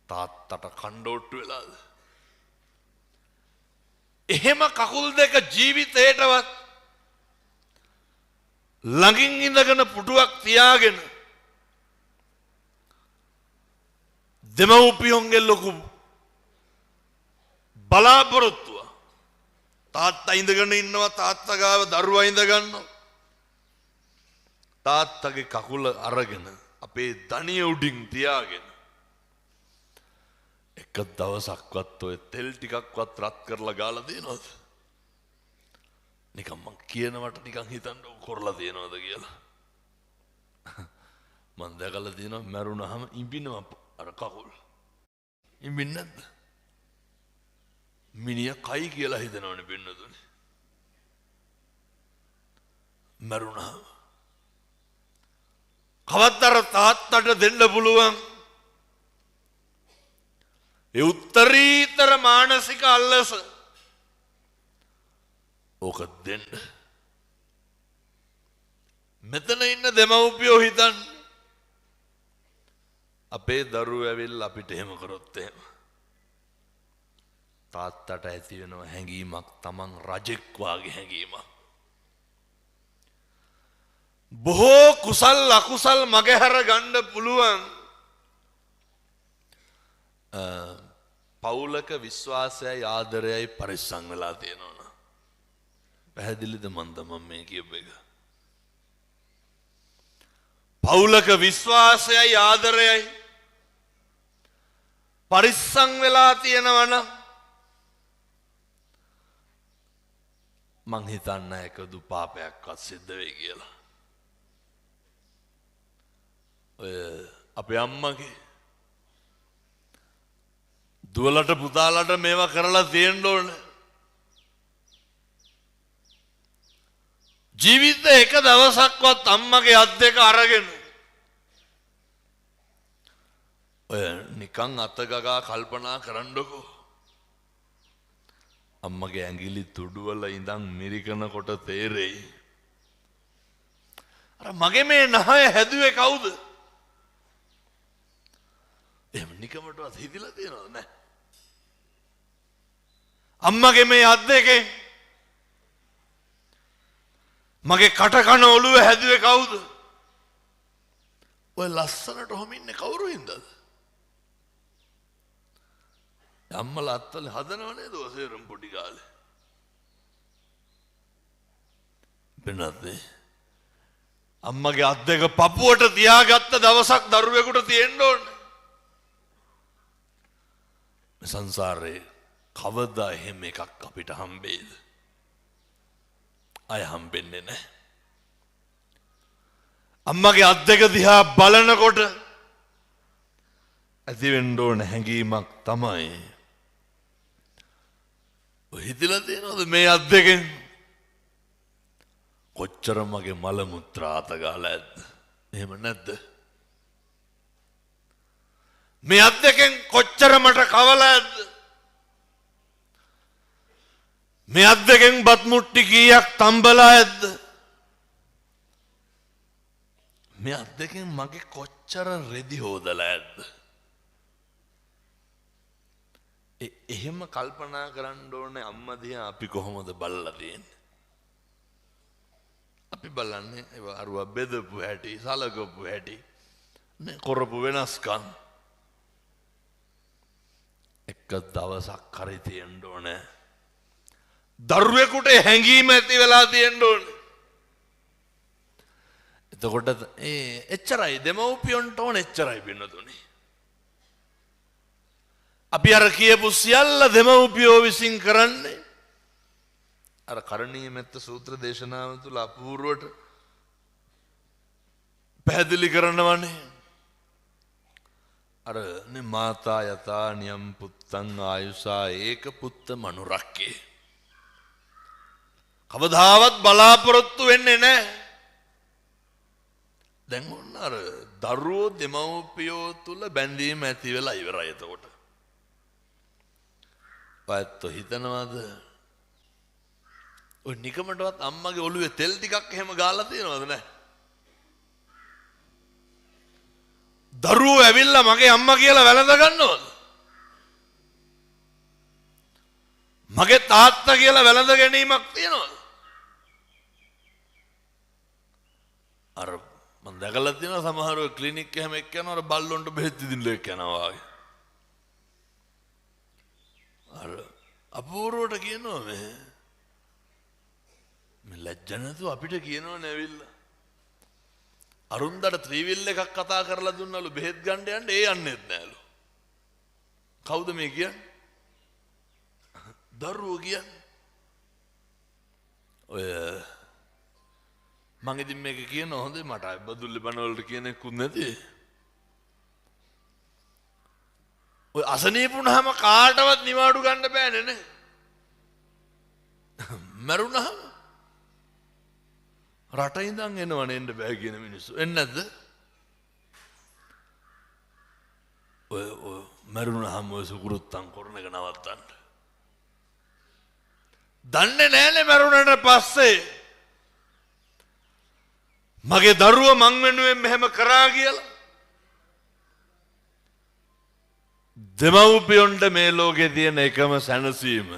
තාත්තට කණ්ඩෝට්ටු වෙලාද? එහෙම කකුල් දෙක ජීවිතේටවත් ළඟින් ඉඳගෙන පුටුවක් තියාගෙන දෙමව්පියන්ගේ ලොකු බලාපොරොත්තුව. තාත්තා ඉඳගෙන ඉන්නවා, තාත්තා ගාව දරුවා ඉඳ ගන්නවා. තාත්තගේ කකුල අරගෙන අපේ දණිය උඩින් තියාගෙන එක දවසක්වත් ඔය තෙල් ටිකක්වත් රත් කරලා ගාලා තියෙනවද? නිකන් මං කියනවට නිකන් හිතන්න කරලා තියෙනවද කියලා. මං දැකලා තියෙනවා මැරුණාම ඉඹිනවා අර කකුල්. ඉඹින්නේ නැද්ද? මිනිහ කයි කියලා හිතනවනේ පින්නතුනේ. මැරුණාම කවද්ද අර තාත්තට දෙන්න පුළුවන් ඒ උත්තරීතර මානසික අල්ලස ඕක දෙන්න? මෙතන ඉන්න දෙමව්පියෝ හිතන්න අපේ දරුවෝ ඇවිල්ලා අපිට එහෙම කරොත් එහෙම තාත්තට ඇති වෙනව හැඟීමක්, තමන් රජෙක් වාගේ හැඟීමක්. බොහෝ කුසල් අකුසල් මගහැර ගන්න පුළුවන් පවුලක විශ්වාසයයි ආදරයයි පරිස්සම් වෙලා තියෙනවා. පැහැදිලිද මන්ද මම මේ කියපු එක? පවුලක විශ්වාසයයි ආදරයයි පරිස්සම් වෙලා තියෙනවා නම් මං හිතන්නේ එකදු පාපයක්වත් සිද්ධ වෙයි කියලා. ඔය අපේ අම්මගේ දුවලට පුතාලට මේවා කරලා තියෙන්න ඕනේ. ජීවිතේ එක දවසක්වත් අම්මගේ අත් දෙක අරගෙන ඔය නිකන් අත ගගා කල්පනා කරන්නකෝ. අම්මගේ ඇඟිලි තුඩුවල ඉඳන් මිරිකනකොට තේරෙයි අර මගේ මේ නහය හැදුවේ කවුද? එහෙම නිකමටවත් හිතිලා තියෙනවද? නෑ. අම්මගේ මේ අත් දෙකෙන් මගේ කට කන ඔළුව හැදුවේ කවුද? ඔය ලස්සනට ඔහොම ඉන්නේ කවුරු හින්දාද? අම්මලා අත්වල හදනව නේද ඔය සේරම පොඩි කාලේ? වෙනත් අම්මගේ අත් දෙක පපුවට තියාගත්ත දවසක් දරුවෙකුට තියෙන්න ඕනේ. මේ සංසාරේ කවදා එහෙම එකක් අපිට හම්බෙයිද? අය හම්බෙන්නේ නැහැ. අම්මගේ අත් දෙක දිහා බලනකොට ඇති වෙන්න ඕන හැඟීමක් තමයි. ඔය හිතලා තියෙනවද මේ අත් දෙකෙන් කොච්චර මගේ මල මුත්‍රා අත ගාලා ඇද්ද? එහෙම නැද්ද? මේ අත් දෙකෙන් කොච්චර මට කවලා ඇද්ද? මේ අත් දෙකෙන් බත් මුට්ටි කීයක් තම්බලා ඇද්ද? මේ අත් දෙකෙන් මගේ කොච්චර රෙදි හොදලා ඇද්ද? එහෙම කල්පනා කරන්න ඕනේ අම්මා දිහා අපි කොහොමද බලලා තියෙන්නේ? අපි බලන්නේ ඒවා අරුවා බෙදපු හැටි, සලකපු හැටි, නේ කරපු වෙනස්කම්. එක දවසක් හරි තියෙන්න ඕනේ. දරුවෙකුට හැඟීම ඇති වෙලා තියෙන්න ඕනේ. එතකොට ඒ එච්චරයි දෙමව්පියන්ට ඕන එච්චරයි පින්නතුනේ. අපි අර කියපු සියල්ල දෙමව්පියෝ විසින් කරන්නේ අර කරණීය මෙත්ත සූත්‍ර දේශනාව තුළ අපූර්වට පැහැදිලි කරනවනේ. අර නේ මාතා යතා නියම් පුත්තං ආයුසා ඒක පුත්ත මනුරක්කේ. කවදාවත් බලාපොරොත්තු වෙන්නේ නැහැ. දැන් ඔන්න අර දරුවෝ දෙමව්පියෝ තුල බැඳීම ඇති වෙලා ඉවරයි එතකොට. ඔයත් හිතනවාද ඔය නිකමටවත් අම්මගේ ඔළුවේ තෙල් ටිකක් එහෙම ගාලා තියෙනවද නැහැ? දරුවෝ ඇවිල්ලා මගේ අම්මා කියලා වැළඳ ගන්නවද? මගේ තාත්තා කියලා වැළඳ ගැනීමක් තියනවද? අර මං දැකලා තියෙනවා සමහර ඔය ක්ලිනික් එහෙම එක්ක යනවා, අර බල්ලොන්ට බෙහෙත් දින්න එක්ක යනවා වගේ. අර අපූර්වට කියනවා මේ මේ ලැජ්ජ නැතුව අපිට කියනවනේ ඇවිල්ලා. අරුන්දට ත්‍රිවිල් එකක් කතා කරලා දුන්නලු බෙහෙත් ගන්න යන්න, ඒ යන්නෙත් නෑලු. කවුද මේ කියන්නේ? දරුවෝ කියන්නේ. ඔය මං ඉතින් මේක කියනවා හොඳේ, මට අය බදුල්ලේ බණ වලට කියන එකකුත් නැති. ඔය අසනීප වුණාම කාටවත් නිවාඩු ගන්න බෑනේ නේ. මැරුණාම රට ඉඳන් එනවනේ එන්න බෑ කියන මිනිස්සු. එන්නේ නැද්ද? ඔය ඔය මැරුණාම ඔය සුකුරුත්තම් කරන එක නවත්තන්න. දන්නේ නෑනේ මැරුණාට පස්සේ මගේ දරුවා මං වෙනුවෙන් මෙහෙම කරා කියලා. දෙමව්පියොන්ට මේ ලෝකේ තියෙන එකම සැනසීම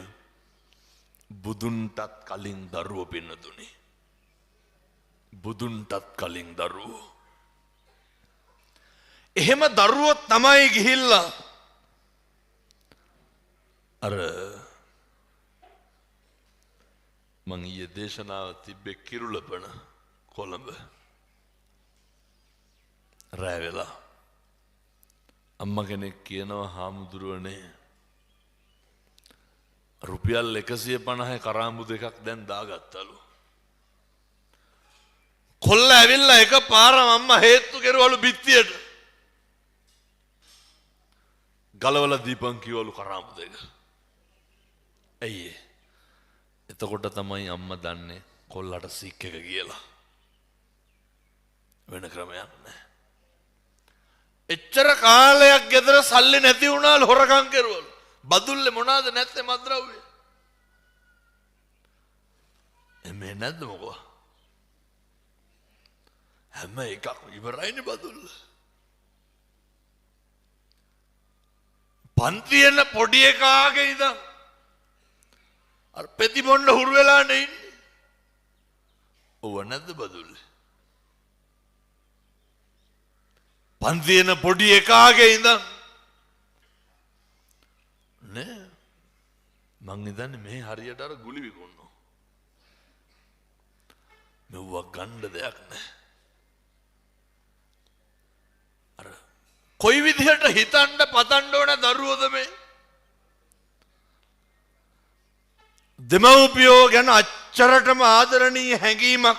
බුදුන්ටත් කලින් දරුවෝ පින්නතුනි. බුදුන්ටත් කලින් දරුවෝ. එහෙම දරුවෝ තමයි ගිහිල්ලා අර මං ඊයේ දේශනාව තිබ්බේ කිරුළපන කොළඹ රෑ වෙලා අම්මා කෙනෙක් කියනවා, හාමුදුරුවනේ රුපියල් 150 කරාඹු දෙකක් දැන් දාගත්තලු. කොල්ල ඇවිල්ලා එක පාරම අම්මා හේත්තු කෙරුවලු බිත්තියට. ගලවලා දීපන් කිව්වලු කරාඹු දෙක. ඇයි ඒ? එතකොට තමයි අම්මා දන්නේ කොල්ලට සික් එක කියලා. වෙන ක්‍රමයක් නෑ. එච්චර කාලයක් ගෙදර සල්ලි නැති වුණාලු හොරකම් කෙරුවලු. බදුල්ලේ මොනවාද නැත්තේ මත්ද්‍රව්‍ය? එමේ නැද්ද මොකෝ? හැම එකක්ම ඉවරයිනේ බදුල්ල. පන්ති එන පොඩි එකාගේ ඉඳන් අර පෙති බොන්න හුරු වෙලානේ ඉන්නේ. ඔව් නැද්ද බදුල්ලේ? පන්ති එන පොඩි එකාගේ ඉඳන් නේ මං හිතන්නේ මේ හරියට අර ගුලි විකුණනවා. මෙව්වා ගන්න දෙයක් නෑ. අර කොයි විදිහට හිතන්න පතන්න ඕන දරුවෝද මේ? දෙමව්පියෝ ගැන අච්චරටම ආදරණීය හැඟීමක්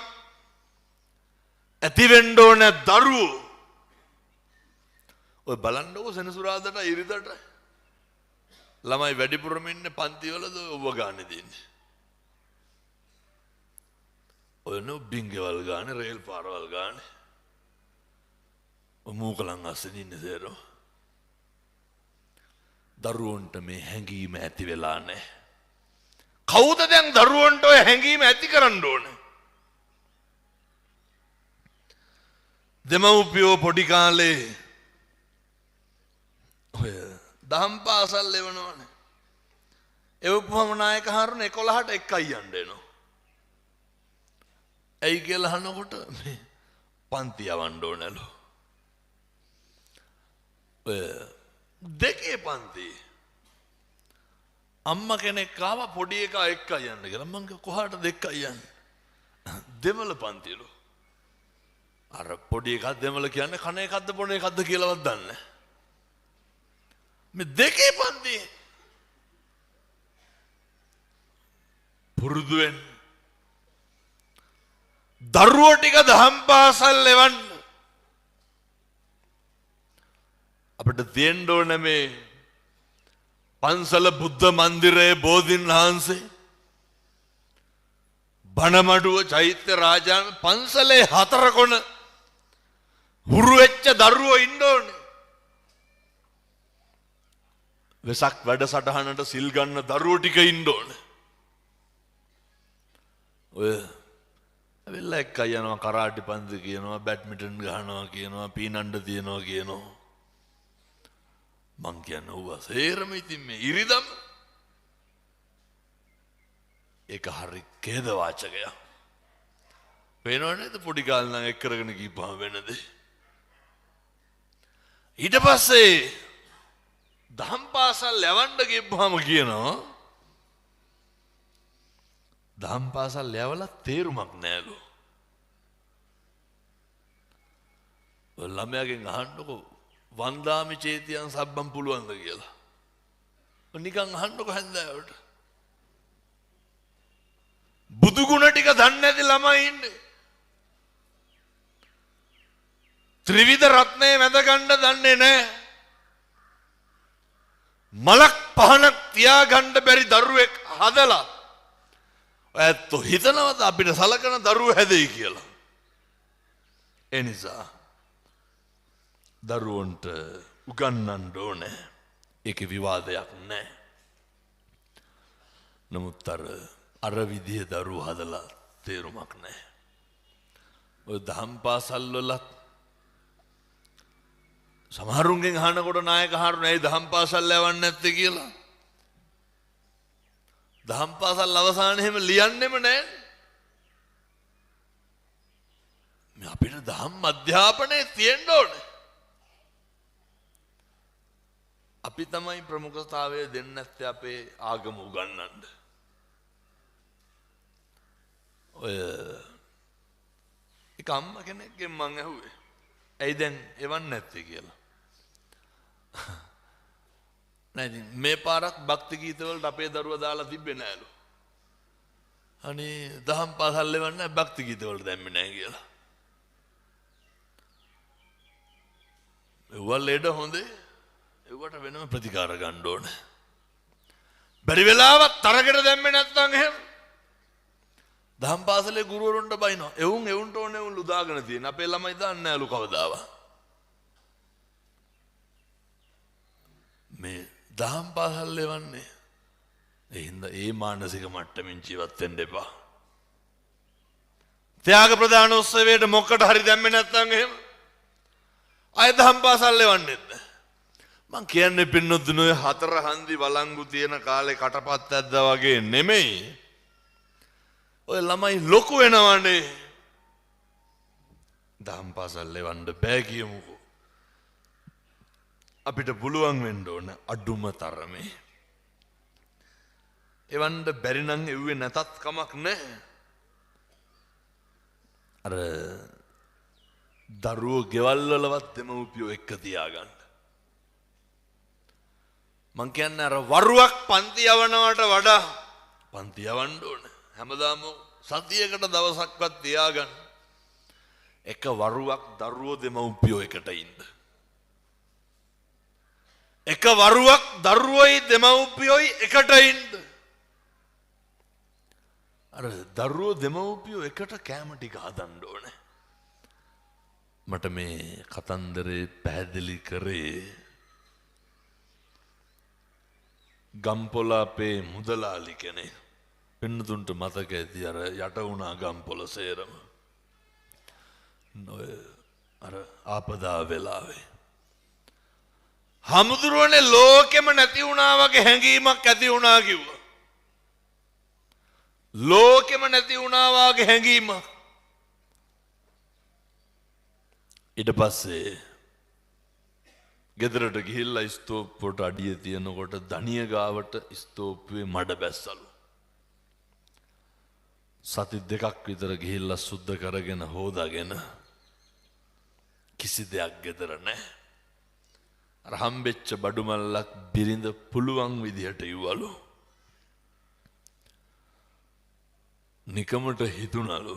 ඇති වෙන්න ඕන දරුවෝ. ඔය බලන්නකෝ සෙනසුරාදාට ඉරිදට ළමයි වැඩිපුරම ඉන්නේ පන්තිවලද ඔබ ගානේ දෙන්නේ. ඔය නෝ බින්ගෙවල් ගානේ, රේල් පාරවල් ගානේ. ඔය මූකලන් අස්සෙන් ඉන්නේ සේරම. දරුවන්ට මේ හැඟීම ඇති වෙලා නැහැ. කවුද දැන් දරුවන්ට ඔය හැඟීම ඇති කරන්න ඕනේ? දෙමව්පියෝ පොඩි කාලේ ඔය දහම් පාසල් එවනවනේ. එවපුවම නායක හාරුන 11ට එකයි යන්න එනවා. ඇයි කියලා අහනකොට මේ පන්ති යවන්න ඕනලු. ඔය දෙකේ පන්ති අම්මා කෙනෙක් ආවා පොඩි එකා එක්කයි යන්න කියලා. මං කිව්වා කොහාටද එක්කයි යන්නේ? දෙමළ පන්තිලු. අර පොඩි එකා දෙමළ කියන්නේ කන එකක්ද බොන එකක්ද කියලාවත් දන්නේ නැහැ. මේ දෙකේ පන්ති පුරුදු වෙන්න. දරුවෝ ටික දහම් පාසල් එවන්න. අපිට තියෙන්න ඕන මේ පන්සල බුද්ධ මන්දිරයේ බෝධින් වහන්සේ බණමඩුව චෛත්‍ය රාජාන පන්සලේ හතර කොන හුරු වෙච්ච දරුවෝ ඉන්න ඕනේ. වෙසක් වැඩසටහනට සිල් ගන්න දරුවෝ ටික ඉන්න ඕනේ. ඔය ඇවිල්ලා එක්කයි යනවා කරාටි පන්ති කියනවා, බැඩ්මින්ටන් ගහනවා කියනවා, පීනන්න තියනවා කියනවා. මං කියන්නේ ඔව්වා සේරම ඉතින් මේ ඉරිදම. ඒක හරි ඛේදවාචකයක්. පේනව නේද පොඩි කාලේ නම් එක් කරගෙන ගිහපුවම වෙන දේ. ඊට පස්සේ දහම් පාසල් යවන්න ගිහපුවම කියනවා දහම් පාසල් යවලා තේරුමක් නෑලු. ඔය ළමයාගෙන් අහන්නකෝ වන්දාමි චේතියන් සබ්බම් පුළුවන්ද කියලා. නිකන් අහන්නකෝ හැන්දෑවට. බුදු ගුණ ටික දන්නේ නැති ළමයි ඉන්නේ. ත්‍රිවිධ රත්නය වැඳ ගන්න දන්නේ නැහැ. මලක් පහනක් තියාගන්න බැරි දරුවෙක් හදලා ඔය ඇත්තෝ හිතනවද අපිට සලකන දරුවෝ හැදෙයි කියලා? ඒ නිසා දරුවන්ට උගන්වන්න ඕනේ. ඒකේ විවාදයක් නැහැ. නමුත් අර විදිහේ දරුවෝ හදලා තේරුමක් නැහැ. ඔය දහම් පාසල් වලත් සමහරුන්ගෙන් අහනකොට නායක හාරුන ඇයි දහම් පාසල් යවන්නේ නැත්තේ කියලා. දහම් පාසල් අවසානයේ එහෙම ලියන්නෙම නෑ. මේ අපිට දහම් අධ්‍යාපනය තියෙන්න ඕනේ. අපි තමයි ප්‍රමුඛතාවය දෙන්නේ නැත්තේ අපේ ආගම උගන්වන්න. ඔය එක අම්මා කෙනෙක්ගෙන් මං ඇහුවේ ඇයි දැන් එවන්නේ නැත්තේ කියලා. නෑ ඉතින් මේ පාරක් භක්ති ගීත වලට අපේ දරුවා දාලා තිබ්බේ නෑලු. අනේ දහම් පාසල් එවන්නේ නෑ භක්ති ගීත වලට දැම්මේ නෑ කියලා. එව්වා ලෙඩ හොඳේ. එව්වට වෙනම ප්‍රතිකාර ගන්න ඕනේ. බැරි වෙලාවත් තරගෙට දැම්මේ නැත්නම් එහෙම දහම් පාසලේ ගුරුවරුන්ට බයිනවා. එවුන් එවුන්ට ඕනේ එවුන් ලුදාගෙන තියෙන. අපේ ළමයි දාන්නේ නෑලු කවදාවත්. මේ දහම් පාසල් එවන්නේ. ඒ හින්දා ඒ මානසික මට්ටමින් ජීවත් වෙන්න එපා. ත්‍යාග ප්‍රදාන උත්සවයට මොකට හරි දැම්මේ නැත්නම් එහෙම අය දහම් පාසල් එවන්නෙත් නෑ. මං කියන්නේ පින්නොත්තුන ඔය හතර හන්දි වළංගු තියෙන කාලේ කටපත් ඇද්දා වගේ නෙමෙයි. ඔය ළමයි ලොකු වෙනවනේ. දහම් පාසල් එවන්න බෑ කියමුකෝ. අපිට පුළුවන් වෙන්න ඕන අඩුම තරමේ. එවන්න බැරි නම් එව්වේ නැතත් කමක් නෑ. අර දරුවෝ ගෙවල් වලවත් දෙමව්පියෝ එක්ක තියාගන්න. මං කියන්නේ අර වරුවක් පන්ති යවනවට වඩා පන්ති යවන්න ඕන. හැමදාම සතියකට දවසක්වත් තියාගන්න. එක වරුවක් දරුවෝ දෙමව්පියෝ එකට ඉන්න. එක වරුවක් දරුවෝයි දෙමව්පියෝයි එකට ඉන්න. අර දරුවෝ දෙමව්පියෝ එකට කෑම ටික හදන්න ඕනේ. මට මේ කතන්දරේ පැහැදිලි කරේ ගම්පොළ අපේ මුදලාලි කෙනෙක්. පින්නතුන්ට මතක ඇති අර යට වුණා ගම්පොළ සේරම. ඔය අර ආපදා වෙලාවේ. හමුදුරුවනේ ලෝකෙම නැති වුණා වගේ හැඟීමක් ඇති වුණා කිව්වා. ලෝකෙම නැති වුණා වගේ හැඟීමක්. ඊට පස්සේ ගෙදරට ගිහිල්ලා ස්තෝප්පුවට අඩිය තියනකොට දණිය ගාවට ස්තෝප්පුවේ මඩ බැස්සලු. සති දෙකක් විතර ගිහිල්ලා සුද්ධ කරගෙන හොදාගෙන කිසි දෙයක් ගෙදර නැහැ. අර හම්බෙච්ච බඩු මල්ලක් බිරිඳ පුළුවන් විදිහට ඉව්වලු. නිකමට හිතුණලු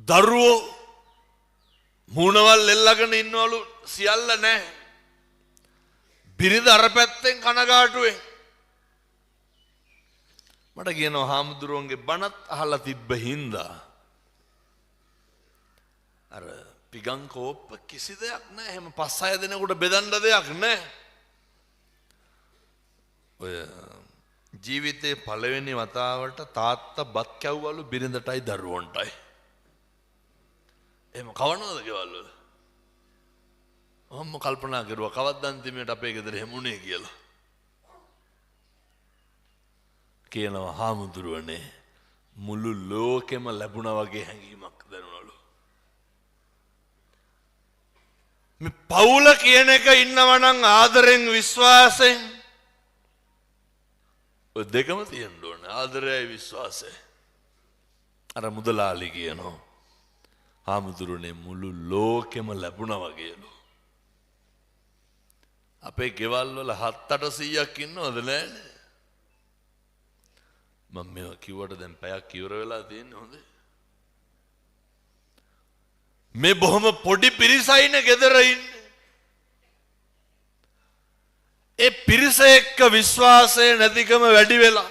දරුවෝ මූණවල් එල්ලගෙන ඉන්නවලු සියල්ල නැහැ. බිරිඳ අර පැත්තෙන් කනගාටුවේ. මට කියනවා හාමුදුරුවන්ගේ බණත් අහලා තිබ්බ හින්දා අර පිගං කෝප්ප කිසි දෙයක් නෑ. එහෙම පස් හය දෙනෙකුට බෙදන්න දෙයක් නෑ. ඔය ජීවිතේ පළවෙනි වතාවට තාත්තා බත් කැව්වලු බිරිඳටයි දරුවන්ටයි. එහෙම කවනවද ගෙවල් වල? ඔහොම කල්පනා කරුවා කවද්ද අන්තිමට අපේ ගෙදර එහෙම වුණේ කියලා. කියනවා හාමුදුරුවනේ මුළු ලෝකෙම ලැබුණා වගේ හැඟීමක් දැනුණලු. මේ පවුල කියන එක ඉන්නවා නම් ආදරෙන් විශ්වාසයෙන් ඔය දෙකම තියෙන්න ඕනේ, ආදරයයි විශ්වාසයයි. අර මුදලාලි කියනවා හාමුදුරුවනේ මුළු ලෝකෙම ලැබුණා වගේලු. අපේ ගෙවල් වල 700-800ක් ඉන්නවද නෑනේ? මම මේවා කිව්වට දැන් පැයක් ඉවර වෙලා තියෙන්නේ. හොඳේ. මේ බොහොම පොඩි පිරිසයිනේ ගෙදර ඉන්නේ. ඒ පිරිස එක්ක විශ්වාසය නැතිකම වැඩි වෙලා,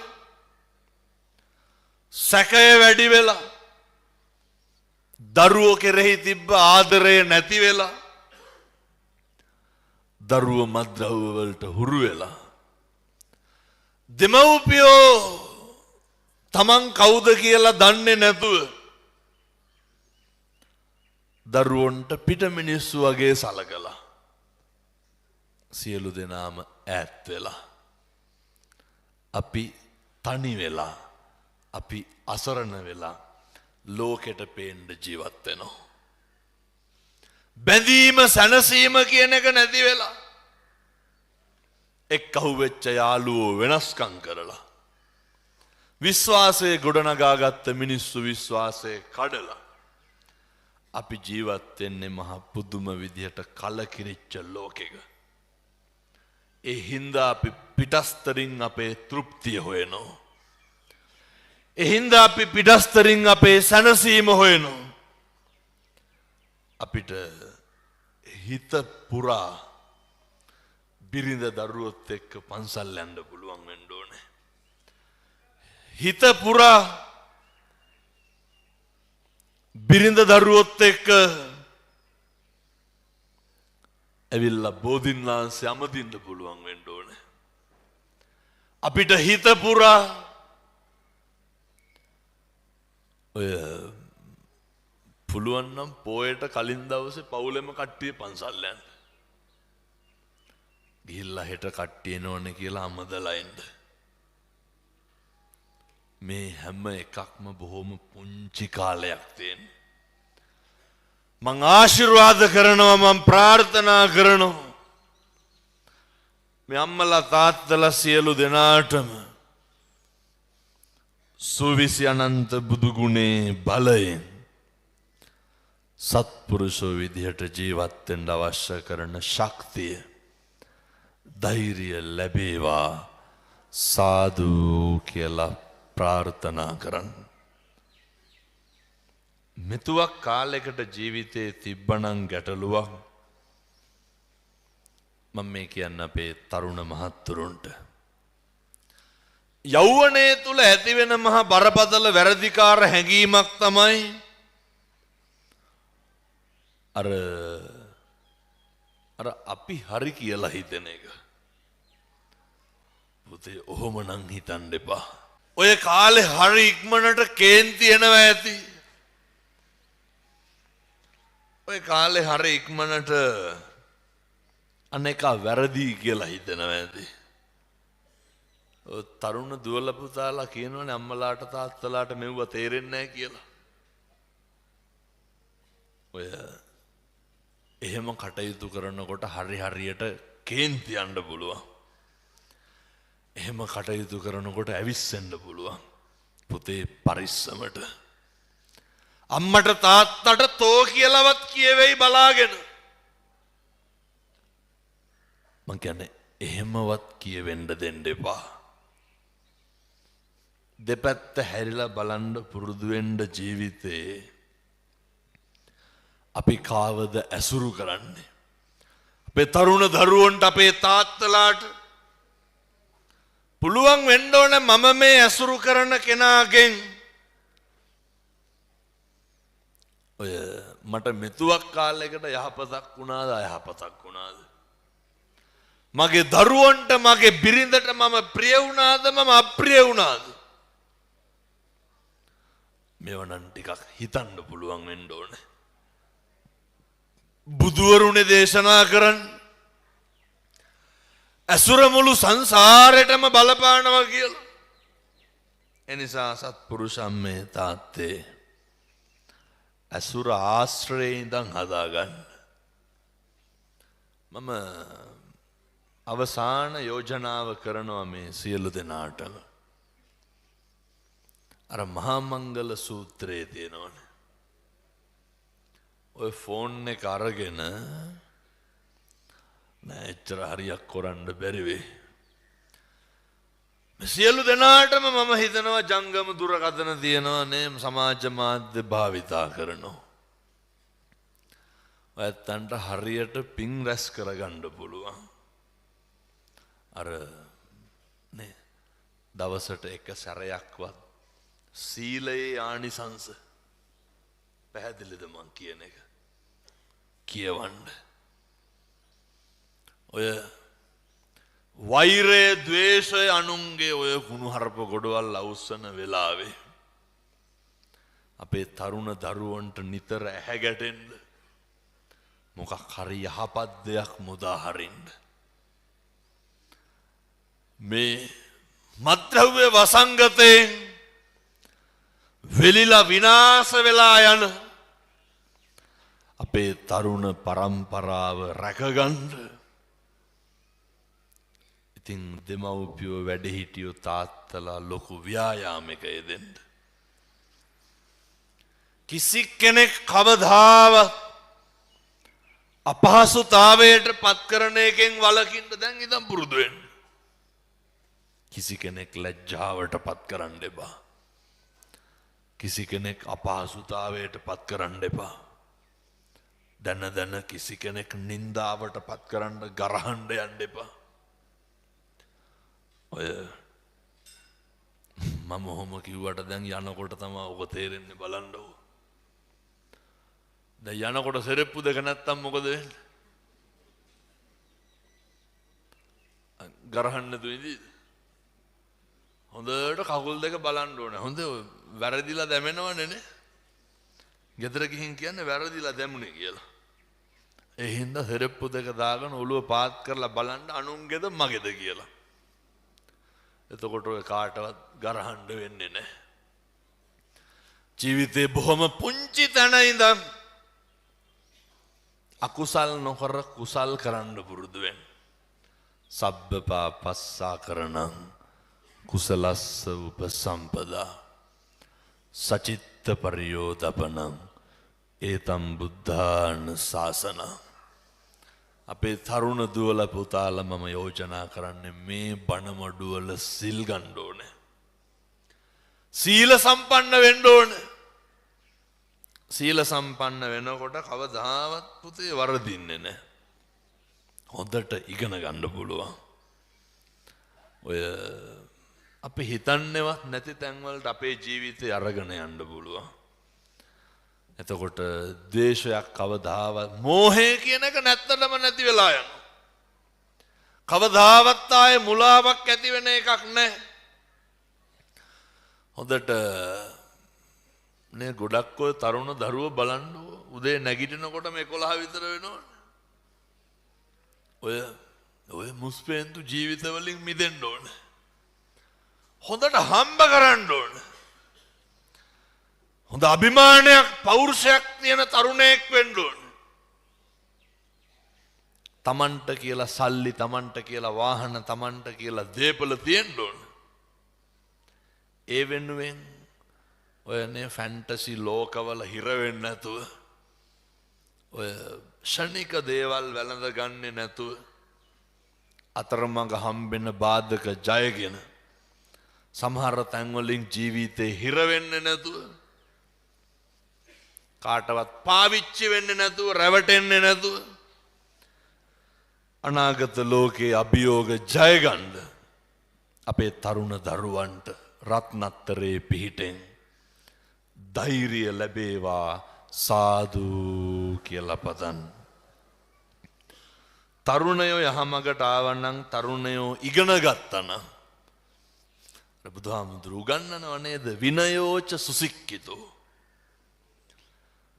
සැකය වැඩි වෙලා, දරුවෝ කෙරෙහි තිබ්බ ආදරය නැති වෙලා, දරුවෝ මත්ද්‍රව්‍ය වලට හුරු වෙලා, දෙමව්පියෝ තමන් කවුද කියලා දන්නේ නැතුව දරුවන්ට පිට මිනිස්සු වගේ සලකලා සියලු දෙනාම ඈත් වෙලා අපි තනි වෙලා අපි අසරණ වෙලා ලෝකෙට පේන්න ජීවත් වෙනවා. බැඳීම සැනසීම කියන එක නැති වෙලා එක් අහුවෙච්ච යාළුවෝ වෙනස්කම් කරලා විශ්වාසය ගොඩනගාගත්ත මිනිස්සු විශ්වාසය කඩලා අපි ජීවත් වෙන්නේ මහ පුදුම විදිහට කලකිරිච්ච ලෝකෙක. ඒ හින්දා අපි පිටස්තරින් අපේ තෘප්තිය හොයනවා. ඒ හින්දා අපි පිටස්තරින් අපේ සැනසීම හොයනවා. අපිට හිත පුරා බිරිඳ දරුවොත් එක්ක පන්සල් යන්න පුළුවන් වෙන්න ඕනේ. හිත පුරා බිරිඳ දරුවොත් එක්ක ඇවිල්ලා බෝධින් වහන්සේ අමදින්න පුළුවන් වෙන්න ඕනේ. අපිට හිත පුරා ඔය පුළුවන් නම් පෝයට කලින් දවසේ පවුලෙම කට්ටිය පන්සල් යන්න. ගිහිල්ලා හෙට කට්ටිය එනවනේ කියලා අමදලා එන්න. මේ හැම එකක්ම බොහොම පුංචි කාලයක් තියෙන. මං ආශිර්වාද කරනවා, මං ප්‍රාර්ථනා කරනවා මේ අම්මලා තාත්තලා සියලු දෙනාටම සුවිසි අනන්ත බුදු ගුණේ බලයෙන් සත්පුරුෂෝ විදිහට ජීවත් වෙන්න අවශ්‍ය කරන ශක්තිය ධෛර්යය ලැබේවා සාදු කියලා ප්‍රාර්ථනා කරන්න. මෙතුවක් කාලයකට ජීවිතේ තිබ්බනම් ගැටලුවක් මම මේ කියන්න අපේ තරුණ මහත්තුරුන්ට. යෞවනයේ තුල ඇතිවෙන මහ බරපතල වැරදිකාර හැඟීමක් තමයි අර අර අපි හරි කියලා හිතෙන එක. පුතේ ඔහොම නම් හිතන්න එපා. ඔය කාලේ හරි ඉක්මනට කේන්ති එනවා ඇති. ඔය කාලේ හරි ඉක්මනට අනේකා වැරදි කියලා හිතෙනවා ඇති. ඔය තරුණ දුවල පුතාලා කියනවනේ අම්මලාට තාත්තලාට මෙව්ව තේරෙන්නේ නැහැ කියලා. ඔය එහෙම කටයුතු කරනකොට හරි හරියට කේන්ති යන්න පුළුවන්. එහෙම කටයුතු කරනකොට ඇවිස්සෙන්න පුළුවන්. පුතේ පරිස්සමට. අම්මට තාත්තට තෝ කියලාවත් කියවෙයි බලාගෙන. මං කියන්නේ එහෙමවත් කියවෙන්න දෙන්න එපා. දෙපැත්ත හැරිලා බලන්න පුරුදු වෙන්න ජීවිතේ අපි කාවද ඇසුරු කරන්නේ? අපේ තරුණ දරුවන්ට අපේ තාත්තලාට පුළුවන් වෙන්න ඕන මම මේ ඇසුරු කරන කෙනාගෙන් ඔය මට මෙතුවක් කාලයකට යහපතක් වුණාද අයහපතක් වුණාද? මගේ දරුවන්ට මගේ බිරිඳට මම ප්‍රිය වුණාද මම අප්‍රිය වුණාද? මේවා නම් ටිකක් හිතන්න පුළුවන් වෙන්න ඕනේ. බුදුවරුනේ දේශනා කරන්නේ ඇසුර මුළු සංසාරෙටම බලපානවා කියලා. එනිසා සත්පුරුෂ අම්මේ තාත්තේ ඇසුර ආශ්‍රයේ ඉඳන් හදාගන්න. මම අවසාන යෝජනාව කරනවා මේ සියලු දෙනාටම. අර මහා මංගල සූත්‍රයේ තියෙනවනේ. ඔය ෆෝන් එක අරගෙන නෑ එච්චර හරියක් කරන්න බැරි වෙයි. මේ සියලු දෙනාටම මම හිතනවා ජංගම දුරකථන තියෙනවා නේ, සමාජ මාධ්‍ය භාවිතා කරනවා. ඔයත්තන්ට හරියට පින් රැස් කරගන්න පුළුවන්. අර නේ දවසට එක සැරයක්වත් සීලයේ ආනිසංස පැහැදිලිද මං කියන එක කියවන්න. ඔය වෛරය ද්වේෂය අනුන්ගේ ඔය කුණුහරුප ගොඩවල් අවුස්සන වෙලාවේ අපේ තරුණ දරුවන්ට නිතර ඇහැ ගැටෙන්න මොකක් හරි යහපත් දෙයක් මුදා හරින්න. මේ මත්ද්‍රව්‍ය වසංගතයෙන් වෙලිලා විනාශ වෙලා යන අපේ තරුණ පරම්පරාව රැකගන්න ඉතින් දෙමව්පියෝ වැඩිහිටියෝ තාත්තලා ලොකු ව්‍යායාමයක යෙදෙන්න. කිසි කෙනෙක් කවදාවත් අපහසුතාවයට පත් කරන එකෙන් වළකින්න දැන් ඉඳන් පුරුදු වෙන්න. කිසි කෙනෙක් ලැජ්ජාවට පත් කරන්න එපා. කිසි කෙනෙක් අපහසුතාවයට පත් කරන්න එපා. දැන දැන කිසි කෙනෙක් නින්දාවට පත් කරන්න ගරහන්න යන්න එපා. ඔය මම ඔහොම කිව්වට දැන් යනකොට තමයි ඔබ තේරෙන්නේ බලන්නකෝ. දැන් යනකොට සෙරෙප්පු දෙක නැත්තම් මොකද වෙන්නේ? ගරහන්න නැතුව ඉඳීද? හොඳට කකුල් දෙක බලන්න ඕනේ. හොඳ වැරදිලා දැමෙනවනේ නේ. ගෙදර ගිහින් කියන්නේ වැරදිලා දැමුනේ කියලා. ඒ හින්දා සෙරෙප්පු දෙක දාගෙන ඔළුව පාත් කරලා බලන්න අනුන්ගේද මගේද කියලා. එතකොට ඔය කාටවත් ගරහන්න වෙන්නේ නැහැ. ජීවිතේ බොහොම පුංචි තැන ඉඳන් අකුසල් නොකර කුසල් කරන්න පුරුදු වෙන්න. සබ්බ පාපස්සා කරණං කුසලස්ස උපසම්පදා සචිත්ත පරියෝදපනං ඒතම් බුද්ධාන ශාසනං. අපේ තරුණ දුවල පුතාලා මම යෝජනා කරන්නේ මේ බණමඩුවල සිල් ගන්න ඕනේ. සීල සම්පන්න වෙන්න ඕනේ. සීල සම්පන්න වෙනකොට කවදාවත් පුතේ වරදින්නේ නැහැ. හොඳට ඉගෙන ගන්න පුළුවන්. ඔය අපි හිතන්නේවත් නැති තැන්වලට අපේ ජීවිතය අරගෙන යන්න පුළුවන්. එතකොට ද්වේෂයක් කවදාවත් මෝහය කියන එක නැත්තටම නැති වෙලා යනවා. කවදාවත් ආයේ මුලාවක් ඇති වෙන එකක් නැහැ. හොඳට නේ ගොඩක් ඔය තරුණ දරුවෝ බලන්න උදේ නැගිටිනකොටම 11 විතර වෙනවනේ. ඔය ඔය මුස්පේන්තු ජීවිත වලින් මිදෙන්න ඕනේ. හොඳට හම්බ කරන්න ඕනේ. හොඳ අභිමානයක් පෞරුෂයක් තියෙන තරුණයෙක් වෙන්න ඕනේ. තමන්ට කියලා සල්ලි, තමන්ට කියලා වාහන, තමන්ට කියලා දේපල තියෙන්න ඕනේ. ඒ වෙනුවෙන් ඔය නේ ෆැන්ටසි ලෝකවල හිර වෙන්නේ නැතුව, ඔය ක්ෂණික දේවල් වැළඳ ගන්නේ නැතුව, අතරමඟ හම්බෙන බාධක ජයගෙන සමහර තැන්වලින් ජීවිතේ හිර වෙන්නේ නැතුව, කාටවත් පාවිච්චි වෙන්නේ නැතුව, රැවටෙන්නේ නැතුව අනාගත ලෝකයේ අභියෝග ජයගන්න අපේ තරුණ දරුවන්ට රත්නත්තරේ පිහිටෙන් ධෛර්යය ලැබේවා සාදු කියලා පතන්. තරුණයෝ යහමඟට ආවනම්, තරුණයෝ ඉගෙන ගත්තනම් බුදුහාමුදුරු උගන්වනව නේද? විනයෝච සුසික්කිතෝ.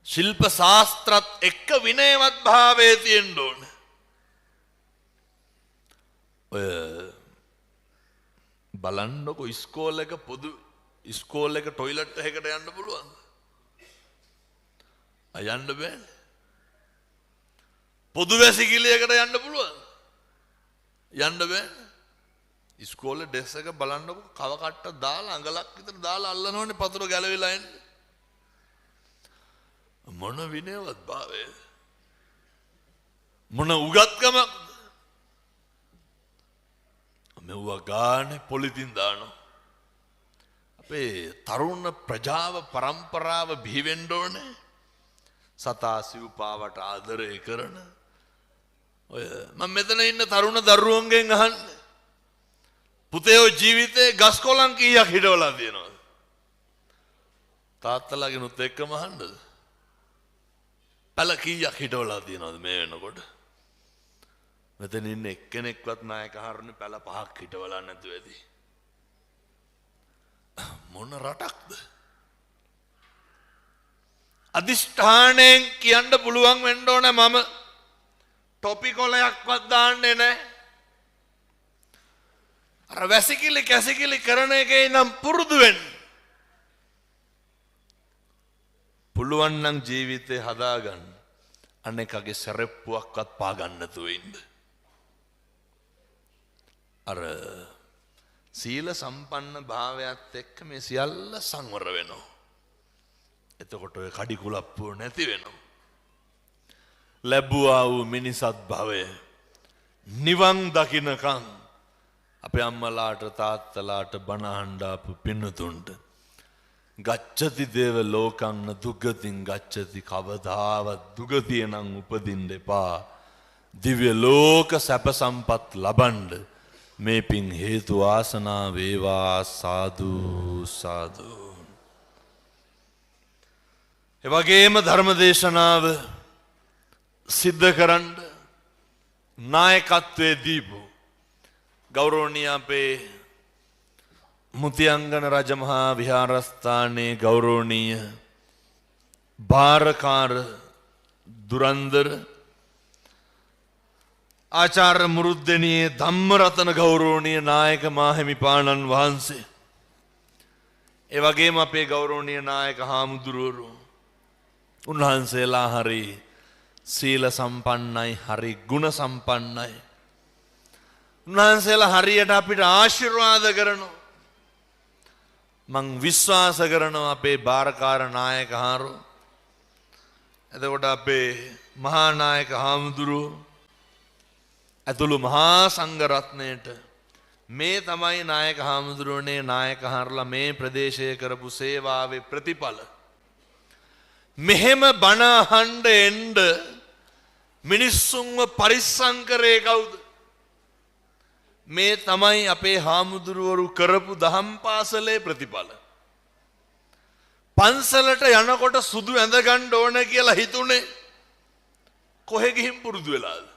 ශිල්ප ශාස්ත්‍රත් එක්ක විනයවත් භාවයේ තියෙන්න ඕන. ඔය බලන්නකො ඉස්කෝලේක පොදු ඉස්කෝල එක ටොයිලට් එකකට යන්න පුළුවන්ද? යන්න බෑනේ. පොදු වැසිකිළියකට යන්න පුළුවන්ද? යන්න බෑනේ. ඉස්කෝලේ ඩෙස්ක් එක බලන්නකො කව කට්ට දාලා අඟලක් විතර දාලා අල්ලනවනේ පතුර ගැලවිලා එන්නේ. මොන විනයවත් භාවයද? මොන උගත්කමක්ද? මෙව්වා ගානේ පොලිතින් දානවා. අපේ තරුණ ප්‍රජාව පරම්පරාව බිහි වෙන්න ඕනේ. සතා සිව්පාවට ආදරය කරන ඔය මම මෙතන ඉන්න තරුණ දරුවන්ගෙන් අහන්නේ, පුතේ ඔය ජීවිතේ ගස් කොළන් කීයක් හිටවලා තියෙනවද? තාත්තලාගෙනුත් එක්කම අහන්නද? පැල කීයක් හිටවලා තියෙනවද මේ වෙනකොට? මෙතන ඉන්න එක්කෙනෙක්වත් නායක හරුනේ පැල පහක් හිටවලා නැතුව ඇති. මොන රටක්ද? අදිෂ්ඨානයෙන් කියන්න පුළුවන් වෙන්න ඕන මම ටොපි කොලයක්වත් දාන්නේ නැහැ. අර වැසිකිලි කැසිකිලි කරන එකේ ඉඳන් පුරුදු වෙන්න. පුළුවන් නම් ජීවිතේ හදාගන්න. අනෙකගේ සැරප්පුවක්වත් පා ගන්න නැතුව ඉන්න. අර සීල සම්පන්න භාවයත් එක්ක මේ සියල්ල සංවර වෙනවා. එතකොට ඔය කඩි කුලප්පුව නැති වෙනවා. ලැබුවා වූ මිනිසත් භවය නිවන් දකින්නකම් අපේ අම්මලාට තාත්තලාට බණ අහන්න ආපු පින්නතුන්ට ගච්ඡති දේව ලෝකං න දුගතින් ගච්ඡති, කවදාවත් දුගතිය නම් උපදින්න එපා. දිව්‍ය ලෝක සැප සම්පත් ලබන්න මේ පින් හේතු වාසනා වේවා. සාදු සාදු. ඒ වගේම ධර්ම දේශනාව සිද්ධ කරන්න නායකත්වයේ දීපු ගෞරවනීය අපේ මුතියංගන රජමහා විහාරස්ථානයේ ගෞරවනීය භාරකාර දුරන්දර ආචාර්ය මුරුද්දෙනියේ ධම්මරතන ගෞරවනීය නායක මාහිමිපාණන් වහන්සේ, ඒ වගේම අපේ ගෞරවනීය නායක හාමුදුරුවරු, උන්වහන්සේලා හරි සීල සම්පන්නයි, හරි ගුණ සම්පන්නයි. උන්වහන්සේලා හරියට අපිට ආශිර්වාද කරනවා. මං විශ්වාස කරනවා අපේ භාරකාර නායක හාරෝ, එතකොට අපේ මහා නායක හාමුදුරුවෝ ඇතුළු මහා සංඝ රත්නයට මේ තමයි නායක හාමුදුරුවනේ නායක හාරලා මේ ප්‍රදේශය කරපු සේවාවේ ප්‍රතිඵල. මෙහෙම බණ අහන්න එන්න මිනිස්සුන්ව පරිස්සම් කරේ කවුද? මේ තමයි අපේ හාමුදුරුවරු කරපු දහම් පාසලේ ප්‍රතිඵල. පන්සලට යනකොට සුදු ඇඳ ගන්න ඕන කියලා හිතුනේ කොහෙ ගිහින් පුරුදු වෙලාද?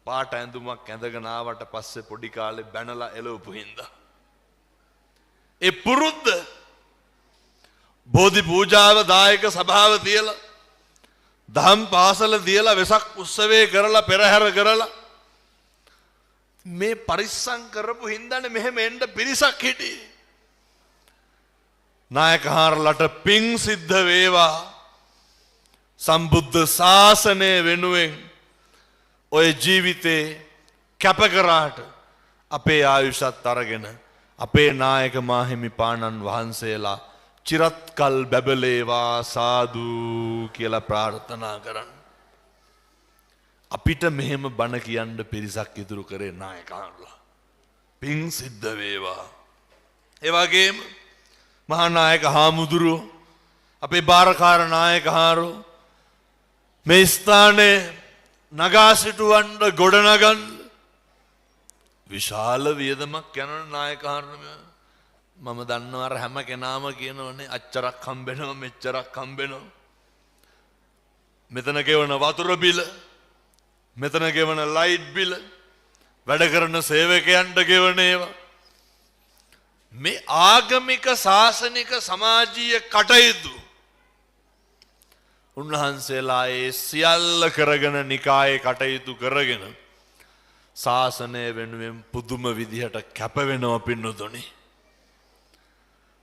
පාට ඇඳුමක් ඇඳගෙන ආවට පස්සේ පොඩි කාලේ බැනලා එළවපු හින්දා. ඒ පුරුද්ද බෝධි පූජාව දායක සභාව තියලා දහම් පාසල තියලා වෙසක් උත්සවය කරලා පෙරහැර කරලා මේ පරිස්සම් කරපු හින්දානේ මෙහෙම එන්න පිරිසක් හිටියේ. නායකහාරලට පිං සිද්ධ වේවා. සම්බුද්ධ ශාසනය වෙනුවෙන් ඔය ජීවිතේ කැප කරාට අපේ ආයුෂත් අරගෙන අපේ නායක මාහිමිපාණන් වහන්සේලා චිරත් කල් බැබලේවා සාදු කියලා ප්‍රාර්ථනා කරන්න. අපිට මෙහෙම බණ කියන්න පිරිසක් ඉතුරු කරේ නායකහාරලා. පිං සිද්ධ වේවා. ඒ වගේම මහා නායක හාමුදුරුවෝ, අපේ භාරකාර නායකහාරෝ මේ ස්ථානයේ නගා සිටුවන්න ගොඩනගන්න විශාල වියදමක් යන නායකහාරන. මම දන්නවා අර හැම කෙනාම කියනවනේ අච්චරක් හම්බෙනවා මෙච්චරක් හම්බෙනවා. මෙතන ගෙවන වතුර බිල, මෙතන ගෙවන ලයිට් බිල, වැඩ කරන සේවකයන්ට ගෙවන ඒවා, මේ ආගමික ශාසනික සමාජීය කටයුතු උන්වහන්සේලා ඒ සියල්ල කරගෙන නිකායේ කටයුතු කරගෙන ශාසනය වෙනුවෙන් පුදුම විදිහට කැප වෙනවා පින්නතුනි.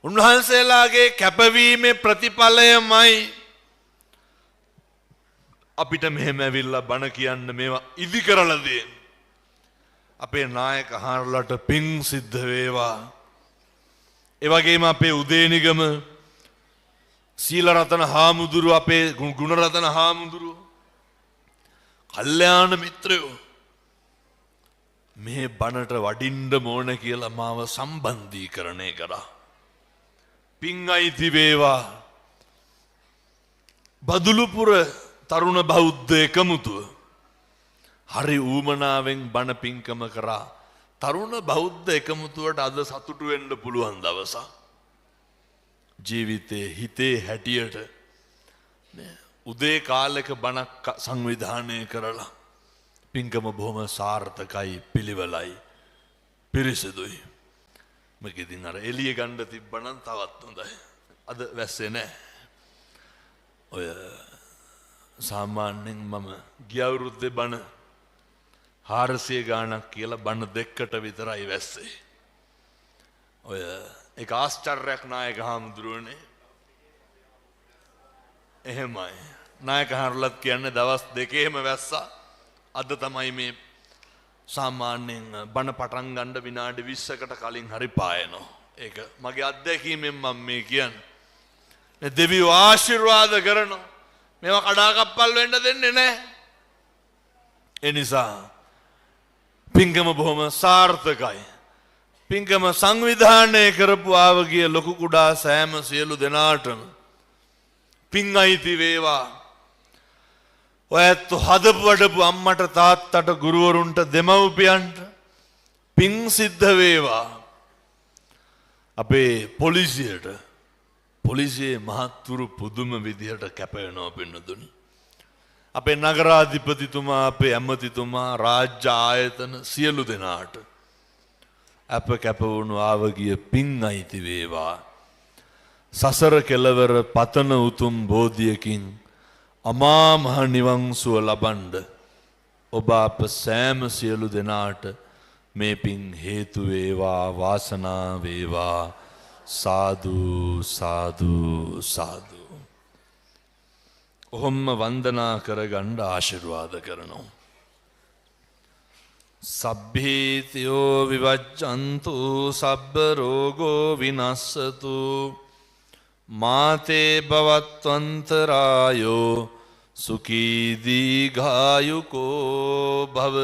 උන්වහන්සේලාගේ කැපවීමේ ප්‍රතිඵලයමයි අපිට මෙහෙම ඇවිල්ලා බණ කියන්න මේවා ඉදි කරලා දෙන්නේ. අපේ නායක හාරලට පිං සිද්ධ වේවා. ඒ වගේම අපේ උදේනිගම සීලරතන හාමුදුරුව, අපේ ගුණරතන හාමුදුරුව, කල්යාණ මිත්‍රයෝ මේ බණට වඩින්න ඕන කියලා මාව සම්බන්ධීකරණය කරා. පින් අයිති වේවා. බදුලුපුර තරුණ බෞද්ධ එකමුතුව හරි ඌමනාවෙන් බණ පින්කම කරා. තරුණ බෞද්ධ එකමුතුවට අද සතුටු වෙන්න පුළුවන් දවසක්. ජීවිතේ හිතේ හැටියට උදේ කාලෙක බණක් සංවිධානය කරලා පින්කම බොහොම සාර්ථකයි, පිළිවෙලයි, පිරිසිදුයි. මේක ඉතින් අර එළිය ගන්න තිබ්බනම් තවත් හොඳයි. අද වැස්සේ නෑ. ඔය සාමාන්‍යයෙන් මම ගිය අවුරුද්දේ බණ 400 ගාණක් කියලා බණ දෙකකට විතරයි වැස්සේ. ඔය ඒක ආශ්චර්යයක් නායක හාමුදුරුවනේ. එහෙමයි. නායක හාමුදුරුවොත් කියන්නේ දවස් දෙකේම වැස්සා. අද තමයි මේ සාමාන්‍යයෙන් බණ පටන් ගන්න විනාඩි 20කට කලින් හරි පායනවා. ඒක මගේ අත්දැකීමෙන් මම මේ කියන්නේ. මේ දෙවියෝ ආශිර්වාද කරනවා. මේවා කඩාකප්පල් වෙන්න දෙන්නේ නැහැ. ඒ නිසා පින්කම බොහොම සාර්ථකයි. පින්කම සංවිධානය කරපු ආවගිය ලොකු කුඩා සෑම සියලු දෙනාටම පින් අයිති වේවා. ඔය ඇත්තෝ හදපු වඩපු අම්මට තාත්තට ගුරුවරුන්ට දෙමව්පියන්ට පින් සිද්ධ වේවා. අපේ පොලිසියට, පොලිසියේ මහත්තුරු පුදුම විදිහට කැප වෙනවා පින්නතුනි. අපේ නගරාධිපතිතුමා, අපේ ඇමතිතුමා, රාජ්‍ය ආයතන සියලු දෙනාට අප කැප වුණු ආවගිය පින් අයිති වේවා. සසර කෙලවර පතන උතුම් බෝධියකින් අමා මහ නිවන් සුව ලබන්ඩ ඔබ අප සෑම සියලු දෙනාට මේ පින් හේතු වේවා, වාසනා වේවා. සාදු සාදු සාදු. ඔහොම්ම වන්දනා කරගන්න ආශිර්වාද කරනවා. සබ්බීතියෝ විවජ්ජන්තු සබ්බ රෝගෝ විනස්සතු මාතේ භවත්වන්තරායෝ සුඛී දීඝායුකෝ භව.